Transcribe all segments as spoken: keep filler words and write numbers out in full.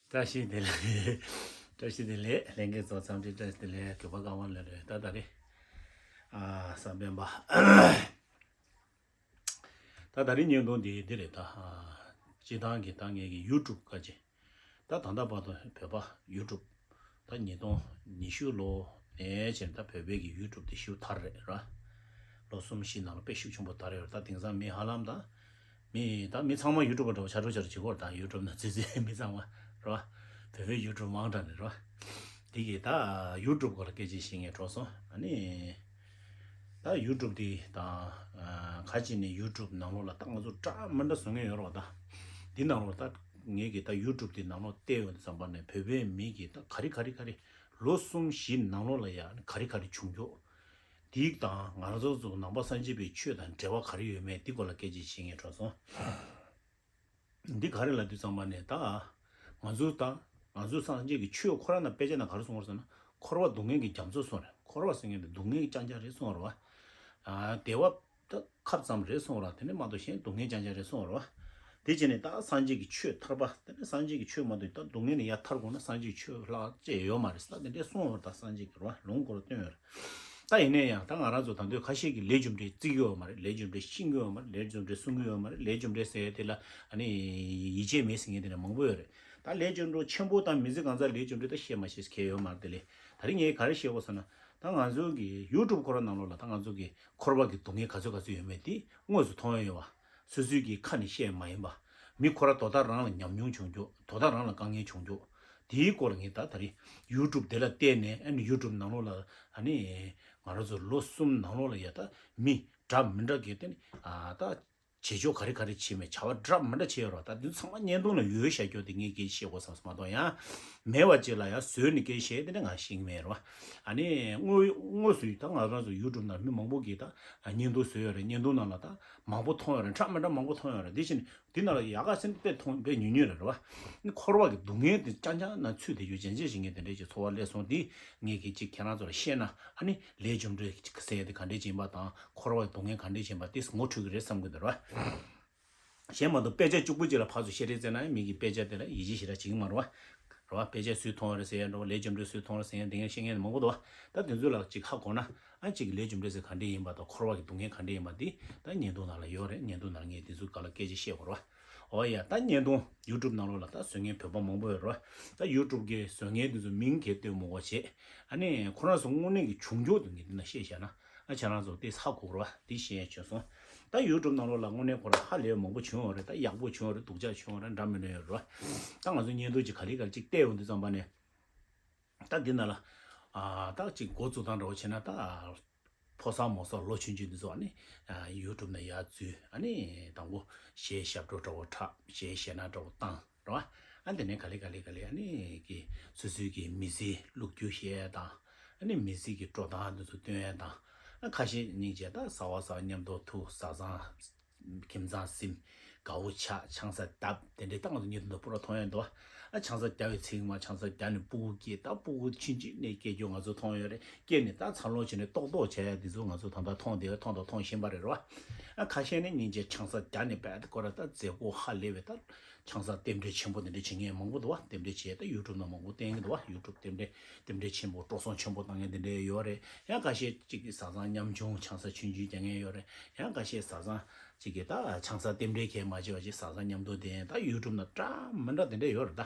བཀྲ་ཤིས་བདེ་ལེགས། བཀྲ་ཤིས་བདེ་ལེགས། ལྷན་རྒྱས་ཚོ་འཚམས་འདྲི་བཀྲ་ཤིས་བདེ་ལེགས། གུས་པ་ཀརྨ་ལགས་རེད། ད་ད་རེད། ཨ་གསར་འཕེན་པ། ད་ད་རེས་བརྙན་ཐུང་འདི་འདི་རེད་ད། ཨ་སྤྱི་བཏང་གི་ད་ངེད་ཀྱི་ཡུ་ཊུབ་ཀ་ཅེ། ད་ད་ལྟ་བར་དུ་བོད་པ་ཡུ་ཊུབ་ད་ཉིས་སྟོང་ཉི་ཤུ་ལོ་ནས་བྱས་ནས་ད་བོད་པའི་གི་ཡུ་ཊུབ་དེ་ཤུགས་དར་རེད་ར། ལོ་གསུམ་བཞི་ནང་ལ་དཔེ་ཤུགས་ཆེན་པོ་དར་ཡོད་རེད། ད་དེང་སང་མི་ཧ་ལམ་ད་མི་ད་མི་ཚང་མ་ཡུ་ཊུབ་པ་འདྲ་བོ་ཆགས་འགྲོ་ཆགས་འགྲོ་བྱེད་ཀྱི་ཡོད་རེད། ད་ཡུ་ཊུབ་ནང་ཙི་ཙི་མི་ཚང་མ་རེད་བ། བོད་པའི་ཡུ་ཊུབ་མང་དྲགས་ནས་རེད་བ། དེ་གི་ད་ཡུ་ཊུབ་སྐོར་ལ་སྐད་ཆ་བཤད་མཁན་འགྲོ་སོང་། ཨ་ནི་ད་ཡུ་ཊུབ་དེ་ད་ཨ་ཁ་ཅིག་ནས་ཡུ་ཊུབ་ནང་ལོགས་ལ་ད་ང་ཚོ་འདྲ་མི་འདྲ་བཟོ་མཁན་ཡོད་རེད་བ། ད་འདི་ནང་ལོགས་ད་ངེད་ཀྱི་ད་ཡུ་ཊུབ་དེ་ནང་ལོགས་བལྟས་ཡོང་དུས་ཙམ་པ་ནས་བོད་པའི་མི་གི་ད་ག་རེ་ག་རེ་ག་རེ་ལོ་གསུམ་བཞི་ནང་ལོགས་ལ་ཡ་ག་རེ་ག་རེ་བྱུང་རྒྱུ། དེ་དང་ང་རང་ཚོ་ཚོ་ནང་པ་སངས་རྒྱས་པའི་ཆོས་དང་འབྲེལ་བ་ག་རེ་ཡོད་མེད་འདི་སྐོར་ལ་སྐད་ཆ་བཤད་མཁན་འགྲོ་སོང་། འདི་ག་རེ་ལབ་དུས་ཙམ་པ་ནས་ད་ང་ཚོ་ད་ང་ཚོ་སངས་རྒྱས་ཀྱི་ཆོས་ཁོ་རང་ནང་དཔེ་ཆ་ནང་ག་རེ་གསུངས་པ་རེད་ཟེར་ན། འཁོར་བ་སྡུག་བསྔལ་གྱི་རྒྱ་མཚོ་གསུངས་རེད། འཁོར་བ་ཟེར་མཁན་དེ་སྡུག་བསྔལ་རྐྱང་རྐྱང་རེད་གསུངས་རེད་བ། ཨ་བདེ་བ་ད་ཁབ་ཙམ་རེད་གསུངས་རེད། དེ་ནས་མ་གཏོགས་གཞན་སྡུག་བསྔལ་རྐྱང་རྐྱང་རེད་གསུངས་རེད་བ། དེ་བྱས་ནས་ད་སངས་རྒྱས་ཀྱི་ཆོས་ཐར་པ་དེ་ནས་སངས་རྒྱས་ཀྱི་ཆོས་མ་གཏོགས་ད་སྡུག་བསྔལ་ནས་ཡར་ཐར་དགོས་ན་སངས་རྒྱས་ཀྱི་ཆོས་ལྷག་ཅེས་ཡོད་མ་རེད་ཟེར། ད་དེ་འདྲས་གསུངས་རེད། ད་སངས་རྒྱས་ཀྱི་རེད་བ། ལུང་སྐོར་སྟོན་ཡོད་རེད། ད་ཡིན་ན་ཡང་ད་ང་རང་ཚོ་ད་དུང་ཁ་ཤས་ཀྱིས་ལས་རྒྱུ་འབྲས་བརྩི་གི་ཡོད་མ་རེད། ལས་རྒྱུ་འབྲས་ཤེས་ཀྱི་ཡོད་མ་རེད། ལས་རྒྱུ་འབྲས་གསུང་གི་ཡོད་མ་རེད། ལས་རྒྱུ་འབྲས་ཟེར་ཡ་དེ་ལ་ཨ་ནི་ཡིད་ཆེས་མེད་ཟེར་མཁན་དེ་འདྲ་མང་པོ་ཡོད་རེད། ད་ལས་རྒྱུ་འབྲས་ཆེན་པོ་དང་མི་ཚེ་གང་ཚ་ལས་རྒྱུ་འབྲས་ད་བཤད་མ་ཤེས་མཁན་ཡོད་མ་རེད། དེ་ལས་ད་རིང་ངས་ག་རེ་བཤད་དགོས་ཟེར་ན། ད་ང་ཚོ་གི་ཡུ་ཊུབ་ཁོ་ར་ནང་ལོགས་ལ་ད་ང་ཚོ་གི་འཁོར་བ་གི་སྡུག་བསྔལ་ག་ཚོད་ག་ཚོད་ཡོད་མེད་དེ་དངོས་སུ་མཐོང་ཡ་ཡོད་བ། སོ་སོའི་གི་ཁ་ནས་བཤད་མ་ཡིན་པ། མི་ཁོ་ར་དོ་བདག་རང་ལ་ཉམས་མྱོང་བྱུང་རྒྱུ། དོ་བདག་རང་ལ་དཀའ་ངལ་བྱུང་རྒྱུ། དེའི་སྐོར་ངས་ད་ད་རེས་ཡུ་ཊུབ་དེ་ལ་བལྟས་ནས་ཨ་ནི་ཡུ་ཊུབ་ནང་ལོགས་ལ་ཨ་ནི་ང་རང་ཚོ་ལོ་གསུམ་ནང་ལོགས་ལ་ཡ་ད་མི་འདྲ་མི་འདྲ་གི་དེ་ནི་ཨ་ད་བྱེད་ཕྱོགས་ག་རེ་ག་རེ་བྱས་མེད། བྱ་བ་འདྲ་མི་འདྲ་བྱས་ཡོད་ར། ད་འདི་ཚང་མ་བརྙན་ཐུང་ལ་ཡོད་བཤད་རྒྱུ་དེ་ངས་སྐད་ཆ་བཤད་དགོས་བསམ་སོང་། མ་གཏོགས་ཡང་མེད་པ་ཅིག་ལ་ཡང་བཟོས་ནས་སྐད་ཆ་བཤད་དེ་འདྲ་ང་ཤེས་ཀྱི་མེད་ར། ཨ་ནི་དངོས་དངོས་སུ་ད་ང་རང་ཚོ་ཡུ་ཊུབ་ནང་མི་མང་པོ་གིས་ད་བརྙན་ཐུང་བཟོས་ཡོད་རེད། བརྙན་ཐུང་ནང་ལ་ད་མང་པོ་མཐོང་ཡོད་རེད། འདྲ་མི་འདྲ་མང་པོ་མཐོང་ཡོད་རེད། དེ་བཞིན་འདི་ནང་ལ་ཡག་ག་ཟིན་དཔེ་མཐོང་དཔེ་ཉུང་ཉུང་རེད་ར་བ། འཁོར་བ་གི་སྡུག་བསྔལ་དེ་རྐྱང་རྐྱང་ན་ཚུད་དེ་ཡོད་ཅན་ཅན་ཞིག་ངས་དེ་འདྲའི་ཅིག་ཚོར་བ་སླེབས་སོང་། དེ་ངས་གི་ཅིག་ཁྱེད་རང་ཚོ་ལ་བཤད་ན་ཨ་ནི་ལས་རྒྱུ་འབྲས་ཅིག་ཟེར་ཡ་དེ་ག་འདྲས་ཅིག་ཡིན་པ་དང་འཁོར་བ་གི་སྡུག་བསྔལ་ག་འདྲས་ཅིག་ཡིན་པ་དེ་ངོ་འཕྲོད་ཀྱི་རེད་བསམ་གི་འདུག་ར་བ། གཞན་མ་གཏོགས་དཔེ་ཆ་གཅིག་པུ་ཅིག་ལ་ཕར་ཚུར་བཤད་རེས་བཙལ་ན་མི་གི་དཔེ་ཆ་དེ་ལ་ཡིད་ཆེས་ཞེ་དྲག་བྱེད་ཀྱི་མ་རེད་བ། རེད་བ། དཔེ་ཆ་སུས་མཐོང་བ་རེད་ཟེར་ཡ་འདྲ་བ། ལས་རྒྱུ་འབྲས་སུས་མཐོང་རེད་ཟེར་ཡ་འདི་ངས་བཤད་མཁན་མང་པོ་འདུག་བ། ད་དེ་ཚོ་ལ་ཅིག་ཧ་གོ་ན་ཨ་ཅིག་གི་ལས་རྒྱུ་འབྲས་ཟེར་ག་འདྲས་ཡིན་པ་དང་འཁོར་བ་གི་སྡུག་བསྔལ་ག་འདྲས་ཡིན་པ་འདི་ད་བརྙན་ཐུང་ནང་ལ་ཡོད་རེད། བརྙན་ཐུང་ནང་ངས་དེ་ཚོ་སྒང་ལ་སྐད་ཆ་བཤད་དགོས་རེད་བ། འོ་ཡ། ད་བརྙན་ཐུང་ཡུ་ཊུབ་ནང་ལོགས་ལ་ད་བཟོ་མཁན་བོད་པ་མང་པོ་ཡོད་རེད་བ། ད་ཡུ་ཊུབ་གི་བཟོ་མཁན་དེ་ཚོ་མིང་གས་སྟོན་མི་དགོས་བྱས། ཨ་ནི་ཁོ་རང་ཚོ་དངོས་གནས་ཀྱི་བྱུང་རྒྱུ་དེ་ངས་འདི་ན་བཤད་བཞག་ན་ཨ་ཁྱེད་རང་ཚོ་དེ་ཧ་གོ་རེད་བ། དེ་ཤེས་ཡ་བྱུང་སོང་། ད་ཡུ་ཊུབ་ནང་ལོགས་ལ་དངོས་གནས་ཁོ་རང་ཧ་ལས་མང་པོ་བྱུང་བ་རེད། ད་ཡག་པོ་བྱུང་བ་རེད། སྡུག་ཅག་བྱུང་བ་རེད། འདྲ་མི་འདྲ་ཡོད་རེད་བ། ད་ང་ཚོ་བརྙན་ཐུང་ཅིག་ག་ལེ་ག་ལེ་ཅིག་བལྟས་ཡོང་དུས་ཙམ་པ་ནས། ད་འདི་ན་ལ། ཨ་ད་ཅིག་འགོ་བཙུགས་སྟངས་འདྲ་བོ་བྱས་ན་ད། ཕོ་གསར་མོ་གསར་ལོ་ཆུང་ཆུང་འདི་ཚོ་ཨ་ནི། ཨ་ཡུ་ཊུབ་ནང་ཡར་འཛུལ། ཨ་ནི་དང་པོ་གཞས་ཞབས་བྲོ་འདྲ་བོ་འཁྲབ། གཞས་གཞས་སྣ་འདྲ་བོ་བཏང་རེད་བ། ཨ་དེ་ནས་ག་ལེ་ག་ལེ་ག་ལེ་ཨ་ནི་གི་སོ་སོའི་གི་མི་ཚེ་ལོ་རྒྱུས་བཤད་ཡ་དང་། ཨ་ནི་མི་ཚེ་གི་འགྲོ་སྟངས་འདི་ཚོ་སྟོན་ཡ་དང་། ཨ་ཁ་ཤས་སྙིང་རྗེ་ད་གསར་པ་གསར་པ་མཉམ་དུ་ཐུག་བཟའ་ཚང་། ཁྱིམ་ཚང་གསུམ། དགའ་བོ་ཆགས། ཆང་ས་བརྡབས། དེ་འདྲའི་ད་ང་ཚོ་ཉིན་ཐོ་འདི་པུ་ར་མཐོང་ཡ་འདུག་བ། ཨ་ཆང་ས་བརྡབས་པའི་ཚིག་མ་ཆང་ས་བརྡབས་ནས་སྤུ་གུ་སྐྱེས། ད་སྤུ་གུ་ཆུང་ཆུང་ནས་སྐྱེ་རྒྱུ་ང་ཚོ་མཐོང་ཡོད་རེད། སྐྱེས་ནས་ད་འཚར་ལོངས་བྱས་ནས་ཏོག་ཏོག་བྱས་ཡ་འདི་ཚོ་ང་ཚོ་ད་ལྟ་མཐོང་བསྡད་ཡོད། མཐོང་དང་མཐོང་བཞིན་པ་རེད་རེད་བ། ཨ་ཁ་ཤས་ནི་སྙིང་རྗེ་ཆང་ས་བརྡབས་ནས་བས་ད་ཁོ་ར་ད་མཛད་སྒོ་ཧ་ལས་པའི་ད་ཆང་ས་རྟེན་འབྲེལ་ཆེན་པོ་དེ་འདྲ་བྱེད་མཁན་མང་པོ་འདུག་བ། རྟེན་འབྲེལ་བྱས་ད་ཡུ་ཊུབ་ནང་མང་པོ་བསྟན་གྱི་འདུག་བ། ཡུ་ཊུབ་རྟེན་འབྲེལ་རྟེན་འབྲེལ་ཆེན་པོ་སྤྲོ་གསེང་ཆེན་པོ་བཏང་མཁན་དེ་འདྲ་ཡོད་རེད། ཡང་ཁ་ཤས་ཅིག་གིས་བཟའ་ཚང་ཉམ་ཆུང་ཆང་ས་ཆུང་ཆུང་རྒྱག་མཁན་ཡོད་རེད། ཡང་ཁ་ཤས་བཟའ་ཚང་ཅིག་གིས་ད་ཆང་ས་རྟེན་འབྲེལ་གྱི་མ་བྱས་པ་ཅིག་བཟའ་ཚང་མཉམ་དུ་བསྡད་ཡ་ད་ཡུ་ཊུབ་ནང་འདྲ་མི་འདྲ་དེ་འདྲ་ཡོད་རེད་ད།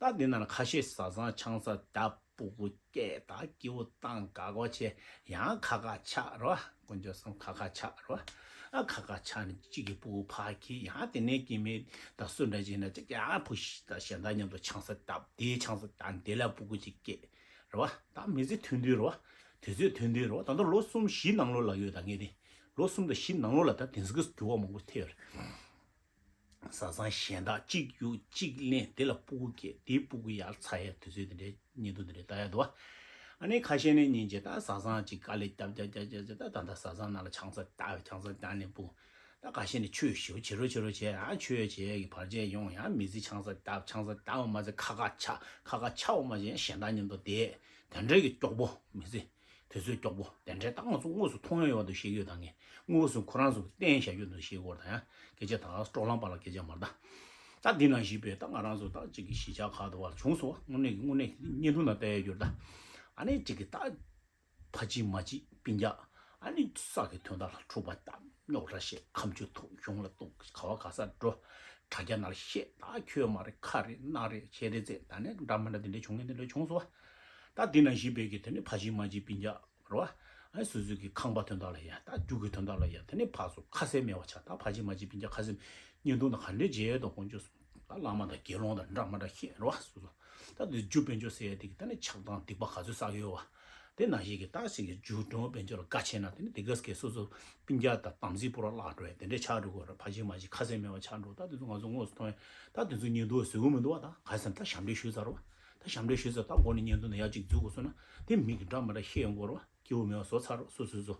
ད་འདི་ནང་ལ་ཁ་ཤས་བཟའ་ཚང་ཆང་ས་བརྡབས། སྤུ་གུ་སྐྱེས། ད་སྐྱིད་པོ་བཏང་དགའ་དགའ་བྱས། ཡང་ཁ་ཁ་ཆགས་རེད་བ། དཀོན་མཆོག་གསུམ་ཁ་ཁ་ཆགས་རེད་བ། ཨ་ཁ་ཁ་ཆགས་ནས་གཅིག་གིས་སྤུ་གུ་ཕར་འཁྱེར། ཡང་དེ་ནས་སྐྱེ་དམན་ད་སུ་འདྲ་ཅིག་ན་ཅིག་ཡང་བུ་ཤི་ད་གཞན་དག་མཉམ་དུ་ཆང་ས་བརྡབས། དེའི་ཆང་ས་བརྡབས་དེ་ལ་སྤུ་གུ་ཅིག་སྐྱེས་རེད་བ། ད་མི་ཚེ་ཐུང་དུས་རེད་བ། དུས་ཚོད་ཐུང་དུས་རེད་བ། ད་ལྟ་ལོ་གསུམ་བཞི་ནང་ལོགས་ལ་ཡོད། ད་ངས་དེ་ལོ་གསུམ་དང་བཞི་ནང་ལོགས་ལ་ད་དེང་སང་གི་འགྱུར་བ་མང་པོ་ཐེབས་ཡོད་རེད། བཟའ་ཚང་གཞན་དག་གཅིག་གཡུག་གཅིག་ལེན། དེ་ལ་སྤུ་གུ་སྐྱེས། དེའི་སྤུ་གུ་ཡར་འཚར་ཡ་དུས་ཚོད་དེ་འདྲའི་བརྙན་ཐུང་དེ་འདྲའི་ལྟ་ཡ་འདུག་བ། ཨ་ནི་ཁ་ཤས་ནི་སྙིང་རྗེ་ད་བཟའ་ཚང་གཅིག་དཀའ་ལས་རྒྱབ་རྒྱབ་རྒྱབ་རྒྱབ་རྒྱབ་ད་ད་ལྟ་བཟའ་ཚང་ནང་ལ་ཆང་ས་བརྡབས། ཆང་ས་བརྡབས་ནས་སྤུ་གུ། ད་ཁ་ཤས་ནི་ཆོས་ཞེ་པོ་བྱེད་རོགས་བྱེད་རོགས་བྱས། ཨ་ཆོས་བྱེད་ཀྱི་བར་ཆད་ཡོང་། ཡང་མི་ཚེ་ཆང་ས་བརྡབས། ཆང་ས་བརྡབས་པ་མ་ཚད་ཁ་ཁ་ཆགས། ཁ་ཁ་ཆགས་པ་མ་ཚད་ཡང་གཞན་དག་མཉམ་དུ་བསྡད། དེ་འདྲའི་གི་སྐྱོ་པོ་མི་ཚེ། དུས་ཚོད་སྐྱོ་པོ་དེ་འདྲའི་ད་ང་ཚོ་དངོས་སུ་མཐོང་ཡ་ཡོད་པ་འདུག་བཤད་ཀྱི་ཡོད། ད་ངས་དངོས་སུ་ཁོ་རང་ཚོ་བསྟན་བཞག་རྒྱུ་འདུག་བཤད་ཀྱི་ཡོད། ད་ཡང་སྐད་ཆ་ད་སྤྲོ་ལངས་པ་ལ་སྐད་ཆ་མ་རེད་ད། ད་འདི་ནང་བཞིན་པའི་ད་ང་རང་ཚོ་ད་ཅིག་གི་གཞིས་ཆགས་ཁག་ཏུ་བ་བྱུང་སོང་བ། དངོས་གནས་ཀྱི་དངོས་གནས་ཀྱི་བརྙན་ཐུང་ནང་བལྟས་ཡོད་རྒྱུར་ད། ཨ་ནི་ཅིག་གི་ད་ཕ་གཅིག་མ་གཅིག་སྤུན་ཀྱག་ཨ་ནི་ས་གི་དོན་དག་ལ་འཁྲུག་པ་བཏང་རྙོག་དྲ་བཤད། ཁ་མཆུ་ཐུག་གཞུང་ལ་གཏུག་ག་བ་ག་ས་འགྲོ། དྲ་རྒྱ་ནང་ལ་བཤད། ད་ཁྱོད་མ་རེད་ཁ་རེད་སྣ་རེད་བྱས་རེད་ཟེར། ད་ནས་འདྲ་མི་འདྲ་དེ་འདྲ་བྱུང་ངེས་དེ་འདྲ་བྱུང་སོང་བ། ད་འདི་ནང་བཞིན་པའི་གི་དེ་ནི་ཕ་གཅིག་མ་གཅིག་སྤུན་ཀྱག་རེད་བ། ཨ་སོ་སོའི་གི་ཁང་པ་དོན་དག་ལ་ཡ་ད་རྒྱུ་གི་དོན་དག་ལ་ཡ་དེ་ནི་ཕར་ཚུར་ཁ་གསལ་མེད་པ་ཆགས། ད་ཕ་གཅིག་མ་གཅིག་སྤུན་ཀྱག་ཁ་གསལ་བརྙན་ཐུང་དང་ག་འདྲས་མཇལ་ཡས་དང་དཀོན་མཆོག་གསུམ། ད་བླ་མ་དང་དགེ་སློང་དང་འདྲ་མ་འདྲ་བཤད་རེད་བ། སོ་སོ་ད་དེ་རྒྱུ་དཔལ་འབྱོར་ཟེར་ཡས་དེ་གི་ད་ནི་ཆགས་སྡང་སྡིག་པ་ག་ཚོད་བསགས་ཡོད་བ། དེ་ནང་བཞིན་གི་ད་ཞིག་གི་རྒྱུ་གྲོང་དཔལ་འབྱོར་ལ་དགའ་ཆེ་ན་དེ་ནི་དེ་ག་སྐད་སོ་སོ་སྤུན་ཀྱག་དང་དམ་སྲི་པོ་ར་བརླག་འགྲོ་ཡས་དེ་འདྲས་ཆགས་འགྲོ་གི་རེད། ཕ་གཅིག་མ་གཅིག་ཁ་གསལ་མེད་པ་ཆགས་འགྲོ། ད་དེ་ཚོ་ང་ཚོ་དངོས་སུ་མཐོང་ཡས་ད་དེ་ཚོ་བརྙན་ཐུང་བཟོ་གི་མི་འདུག་བ། ད་ག་ས་ད་ཞབས་འདྲེན་ཞུས་ཚར་བ། ད་ཞབས་འདྲེན་ཞུས་ཚར། ད་འགོ་ནས་བརྙན་ཐུང་ནང་ཡར་གཅིག་འཛུལ་དགོས་སོང་ན་དེ་མི་གི་འདྲ་མ་འདྲ་བཤད་ཡོང་གི་རེད་བ། སྐྱིད་པོ་མེད་པ་བཟོ་ཚར་རོགས་སོ་སོ་སོ།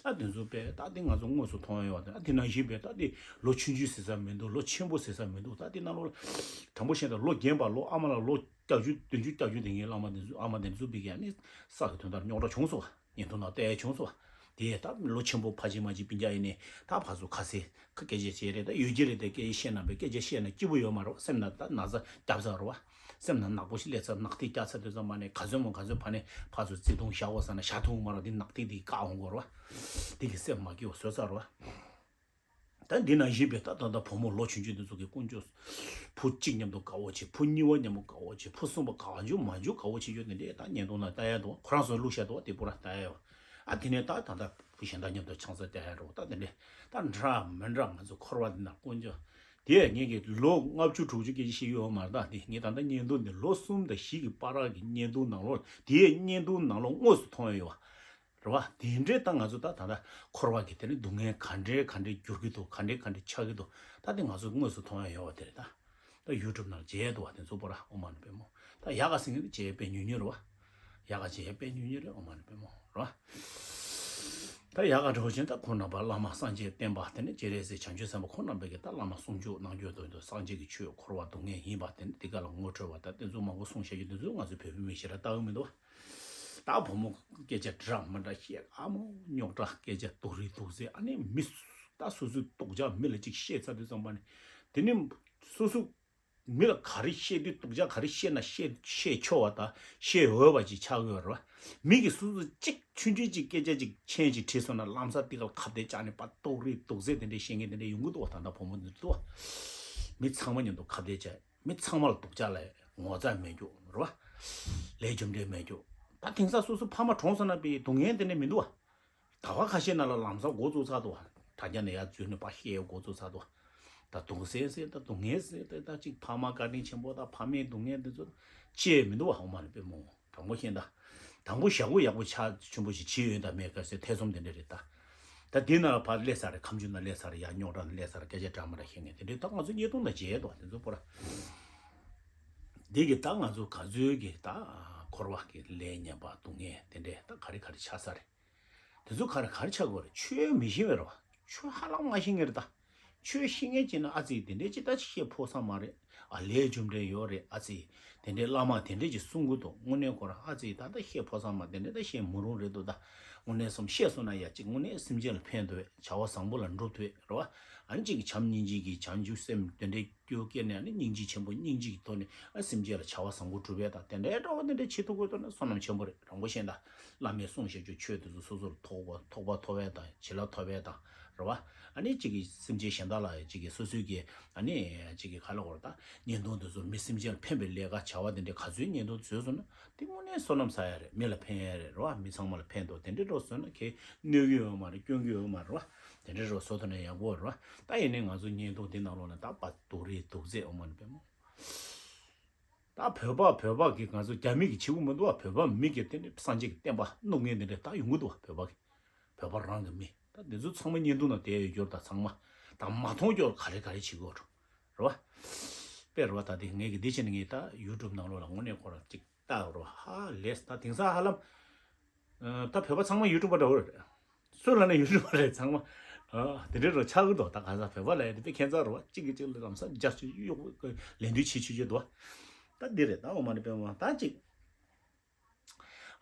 ཨ་དེ་ཚོ་དཔེ་ད་དེ་ང་ཚོ་དངོས་སུ་མཐོང་ཡོད་པ་དེ། ཨ་དེ་ནང་བཞིན་པའི་ད་དེ་ལོ་ཆུང་ཆུང་ཟེར་ས་མི་འདུག་ལོ་ཆེན་པོ་ཟེར་ས་མི་འདུག་ད་དེ་ནང་ལོ་དྲང་པོ་བཤད་ན་ལོ་རྒན་པ་ལོ་ཨ་མ་ལ་ལོ་བརྒྱད་ཅུ་བདུན་ཅུ་བརྒྱད་ཅུ་དེ་ངའི་བླ་མ་དེ་ཚོ་ཨ་མ་དེ་ཚོ་བི་ག་ནི་ས་གི་དོན་དག་རྙོག་དྲ་བྱུང་སོང་བ། བརྙན་ཐུང་ནང་བལྟས་བྱུང་སོང་བ། དེ་ད་ལོ་ཆེན་པོ་ཕ་གཅིག་མ་གཅིག་སྤུན་ཀྱག་ཡིན་ནས་ད་ཕར་ཚུར་ཁ་གསལ་ཁ་སྐད་ཆ་བཤད་རེད། ད་ཡོད་ཀྱི་རེད། དེ་སྐད་ཆ་བཤད་ན་སྐད་ཆ་བཤད་ན་སྐྱིད་པོ་ཡོད་མ་རེད་བ། སེམས་ན་ད་ན་ཚ་རྒྱབ་ཚར་རེད་བ། སེམས་ནང་ནག་པོ་ཞིག་སླེབས་ཚར། ནག་ཐིག་བཀྱག་ཚར་དུས་ཙམ་པ་ནས་ག་ཚོད་མོ་ག་ཚོད་ཕ་ནས་ཕར་ཚུར་བརྩེ་དུང་བཞག་འོ་ས་ན་བཞག་ཐུབ་མ་རེད། འདི་ནག་ཐིག་འདི་བཀག་འོང་གོ་རེད་བ། འདི་གི་སེམས་མ་སྐྱིད་པོ་བཟོས་ཚར་རེད་བ། ད་འདི་ནང་བཞིན་པའི་ད་ད་ལྟ་བུ་མོ་ལོ་ཆུང་ཆུང་འདི་ཚོ་གི་དཀོན་མཆོག་བུ་གཅིག་མཉམ་དུ་དགའ་བོ་བྱེད། བུ་གཉིས་པ་མཉམ་པོ་དགའ་བོ་བྱེད། བུ་གསུམ་པ་ག་འཇུ་མ་འཇུ་དགའ་བོ་བྱེད་རྒྱུ་དེ་འདྲས་ད་བརྙན་ཐུང་ནང་ལྟ་ཡ་འདུག་ཁོ་རང་ཚོ་བླུགས་བཞག་འདུག་དེ་པུ་ར་ལྟ་ཡ་ཡོད། ཨ་དེ་ནས་ད་ད་ལྟ་བུ་གཞན་དག་མཉམ་དུ་ཆང་ས་ལྟ་ཡ་འགྲོ་ད་དེ་འདྲས་ད་འདྲ་མི་འདྲ་ང་ཚོ་འཁོར་བ་འདི་ན་དཀོན་མཆོག་དེ་ངེད་ཀྱི་ལོ་ལྔ་བཅུ་དྲུག་ཅུ་སྐད་ཆ་བཤད་ཡོད་མ་རེད། ད་དེ་ངས་ད་ལྟ་བརྙན་ཐུང་འདི་ལོ་གསུམ་དང་བཞི་གི་བར་གི་བརྙན་ཐུང་ནང་ལོགས་དེའི་བརྙན་ཐུང་ནང་ལོགས་དངོས་སུ་མཐོང་ཡ་ཡོད་བ། རེད་བ། དེ་འདྲའི་ད་ང་ཚོ་ད་ད་ལྟ་འཁོར་བ་གི་དེ་ནི་སྡུག་བསྔལ་ག་འདྲའི་ག་འདྲའི་འགྱུར་གི་འདུག་ག་འདྲའི་ག་འདྲའི་ཆགས་ཀྱི་འདུག་ད་དེ་ང་ཚོ་དངོས་སུ་མཐོང་ཡ་ཡོད་བ་དེ་རེད་ད། ད་ཡུ་ཊུབ་ནང་མཇལ་འདུག་བ་དེ་ཚོ་པོ་ར་ཨོ་མ་ཎི་པདྨོ། ད་ཡག་ག་ཟིན་གི་མཇལ་དཔེ་ཉུང་ཉུང་རེད་བ། ཡག་ག་མཇལ་དཔེ་ཉུང་ཉུང་རེད་ཨོ་མ་ཎི་པདྨོ་རེད་བ། ད་ཡག་ག་འགྲོ་བཞིན་ད་ཁོང་རྣམ་པ་བླ་མ་སངས་རྒྱས་བསྟན་པ་དེ་ནི་སྤྱན་རས་གཟིགས་བྱང་ཆུབ་སེམས་དཔའ་ཁོང་རྣམ་པས་ཀྱི་ད་བླ་མ་གསུང་ཆོས་གནང་རྒྱུ་དོན་དུ་སངས་རྒྱས་ཀྱི་ཆོས་འཁོར་བ་སྡུག་བསྔལ་ཡིན་པ་དེ་ནི་དེ་ག་ལ་ངོ་འཕྲོད་པ་ད་དེ་ཚོ་མང་པོ་གསུང་བཤད་རྒྱུ་དེ་ཚོ་ང་ཚོ་བོད་པའི་མི་ཞིག་ར་ལྟ་གི་མི་འདུག་ད་བུ་མོ་སྐད་ཆ་འདྲ་མི་འདྲ་བཤད། ཨ་མོ་རྙོག་དྲ་སྐད་ཆ་སྡུག་རིགས་སྡུག་ཟེར། ཨ་ནི་མི་སུ་ད་སོ་སོའི་སྡུག་ཅག་མི་ལ་ཅིག་བཤད་ཚར་དུས་ཙམ་པ་ནི་དེ་ནི་སོ་སོ་མི་ལ་ག་རེ་བཤད་དུས་སྡུག་ཅག་ག་རེ་བཤད་ན་བཤད་བཤད་ཆོག་པ་དང་བཤད་འོས་པ་ཅིག་ཆགས་ཡོད་རེད་བ། མི་གིས་སོ་སོ་གཅིག་ཆུང་ཆུང་ཅིག་སྐད་ཆ་ཅིག་མཆན་ཅིག་བྲིས་སོང་ན་ལམ་སང་དེ་ག་ལ་ཁ་གཏད་བཅག་ནས་པ་སྡུག་རིགས་སྡུག་ཟེར་དེ་འདྲའི་བཤད་མཁན་དེ་འདྲ་ཡོང་གི་འདུག་བ། ད་ལྟ་བུ་མོ་འདི་འདུག་བ། མི་ཚང་མ་མཉམ་དུ་ཁ་གཏད་བཅག་མི་ཚང་མ་ལ་སྡུག་ཅག་ལབ་ངོ་ཚ་མེད་རྒྱུ་རེད་བ། ལས་རྒྱུ་འབྲས་མེད་རྒྱུ། ད་དེང་སང་སོ་སོ་ཕ་མ་གྲོངས་སོང་ན་པའི་སྡུག་བསྔལ་དེ་འདྲ་མི་འདུག་བ། ད་བར་ཁ་ཤས་ནང་ལ་ལམ་སང་འགོ་བཙུགས་ཚར་འདུག་བ། དྲ་རྒྱ་ནས་ཡར་འཛུལ་ནས་ཕར་བཤད་འགོ་བཙུགས་ཚར་འདུག་བ། ད་སྡུག་བསྔལ་ཟེར་ད་སྡུག་བསྔལ་ཟེར་ད་ད་ཅིག་ཕ་མ་བཀའ་དྲིན་ཆེན་པོ་དང་ཕ་མའི་སྡུག་བསྔལ་འདི་ཚོ་ཅི་ཡང་མི་འདུག་བ། ཧོ་མ་ནི་པའི་མོ། དང་པོ་ཤེས་ད། དང་པོ་ཞག་པོ་ཡག་པོ་ཆ་ཆེན་པོ་ཞིག་བྱས་ཡོད་ད་མེད་ག་ཟེར་ཐེ་ཚོམ་དེ་འདྲ་རེད་ད། ད་དེ་ན་ཕར་སླེབས་ས་རེད། ཁ་མཆུ་ན་སླེབས་ས་རེད། ཡར་རྙོག་དྲ་ན་སླེབས་ས་རེད། སྐད་ཆ་འདྲ་མི་འདྲ་བཤད་མཁན་དེ་འདྲའི་ད་ང་ཚོ་བརྙན་ཐུང་ན་མཇལ་ཡས་འདུག་བ་དེ་ཚོ་པོ་ར། འདི་གི་ད་ང་ཚོ་ག་ཚོད་ཀྱི་ད་འཁོར་བ་གི་ལས་ངན་པ་སྡུག་བསྔལ་དེ་འདྲའི་ད་ག་རེ་ག་རེ་ཆགས་ས་རེད། དེ་ཚོ་ག་རེ་ག་རེ་ཆགས་དགོས་རེད། ཆོས་མི་ཤེས་པས་རེད་བ། ཆོས་ཧ་ལམ་མ་ཤེས་མཁན་རེད་ད། ཆོས་ཤེས་མཁན་ཅིག་ན་ཨ་ཙི་དེ་འདྲའི་ཅི་ད་ཅི་བཤད་ཕོད་ས་མ་རེད། ཨ་ལས་རྒྱུ་འབྲས་ཡོད་རེད་ཨ་ཙི། དེ་འདྲའི་བླ་མ་དེ་འདྲས་ཀྱིས་གསུང་གི་འདུག་དངོས་གནས་ཁོ་རང་ཨ་ཙི་ད་ལྟ་བཤད་ཕོད་ས་མ་དེ་འདྲས་ད་བཤད་མི་རུང་རེད་འདུག་ད་དངོས་གནས་སོམ་བཤད་སོང་ན་ཡ་གཅིག་དངོས་གནས་སེམས་ཅན་ལ་ཕན་ཐོགས་བྱ་བ་བཟང་པོ་ལ་འགྲུབ་ཐུབ་རེད་བ། ཨ་ནི་གཅིག་གིས་བྱམས་སྙིང་རྗེ་གིས་བྱང་ཆུབ་སེམས་དེ་འདྲའི་རྒྱུ་སྐྱེས་ནས་ཨ་ནི་སྙིང་རྗེ་ཆེན་པོ་སྙིང་རྗེ་གི་ཐོག་ནས་ཨ་སེམས་ཅན་ལ་བྱ་བ་བཟང་པོ་སྒྲུབ་ཡས་དང་དེ་འདྲའི་འདྲ་བ་དེ་འདྲ་བྱེད་ཐུབ་དགོས་ཐུབ་ན་བསོད་ནམས་ཆེན་པོ་རེད། རང་མགོ་ཤེས་ད། བླ་མའི་གསུང་བཤད་རྒྱུ་ཆོས་དེ་ཚོ་སོ་སོར་ཐོགས་པ་ཐོགས་པ་ཐོབ་པ་དང་བྱིན་རླབས་ཐོབ་པ་དང་རེད་བ། ཨ་ནི་གཅིག་གིས་སེམས་ཅན་གཞན་དག་ལ་གཅིག་གིས་སོ་སོའི་གི་ཨ་ནི་གཅིག་གིས་ག་ལ་གོ་རེད་ད། བརྙན་ཐུང་དེ་ཚོ་མི་སེམས་ཅན་ལ་ཕན་པའི་ལས་ཀ་བྱ་བ་དེ་འདྲའི་ག་ཚོད་བརྙན་ཐུང་བཟོས་སོང་ན་དེ་དངོས་གནས་བསོད་ནམས་བསགས་ཡ་རེད། མི་ལ་ཕན་ཡ་རེད་རེད་བ། མི་ཚང་མ་ལ་ཕན་ཐོགས་དེ་འདྲའི་འགྲོ་བཟོས་ན་ཁྱེད་གནོད་གི་ཡོད་མ་རེད། སྐྱོན་གི་ཡོད་མ་རེད་བ། དེ་འདྲའི་རོ་བཟོ་ཐུབ་ན་ཡག་པོ་རེད་བ། ད་ཡིན་ནའི་ང་ཚོ་བརྙན་ཐུང་དེ་ནང་ལོགས་ན་ད་པ་སྡུག་རེད་སྡུག་ཚད་འོ་མ་ནི་པད་མོ། ད་བོད་པ་བོད་པ་གི་ང་ཚོ་རྒྱ་མི་གི་བྱེད་དགོས་མི་འདུག་བ། བོད་པ་མི་གི་དེ་ནི་སངས་རྒྱས་ཀྱི་བསྟན་པ་གནོད་མཁན་དེ་འདྲ་ད་ཡོང་གི་འདུག་བ། བོད་པ་གི་བོད་པ་རང་གི་མི་ད་འདི་ཚོ་ཚང་མ་བརྙན་ཐུང་ནང་བསྡད་ཡོད་རྒྱུར་ད་ཚང་མ་ད་མ་མཐོང་རྒྱུར་ག་རེ་ག་རེ་བྱེད་དགོས་རེད་བ། དཔེ་རེད་བ། ད་དེ་ངས་གི་འདི་བྱས་ནས་ངས་ད་ཡུ་ཊུབ་ནང་ལོགས་ལ་དངོས་གནས་ཁོ་རང་ཅིག་ལྟ་རོགས། ཧ་ལས་ད་དེང་སང་ཧ་ལམ། ཨ་ད་བོད་པ་ཚང་མ་ཡུ་ཊུབ་པ་འདྲ་བོ་རེད། སུ་ལ་ནི་ཡུ་ཊུབ་པ་རེད་ཚང་མ། ཨ་དེ་འདྲའི་རོ་ཆགས་ཀྱི་འདུག་ད་ག་ས་བོད་པ་ལ་ཡ་དེ་དཔེ་ཁྱད་མཚར་རོ་གཅིག་གིས་གཅིག་ལ་ལམ་སང་རྒྱ་ཆུ་གཡོག་ལན་འདུས་བྱེད་ཆུ་ཆུ་འདུག་ད་འདི་རེད་ད་འོ་མ་ནི་དཔེ་མ་ད་གཅིག་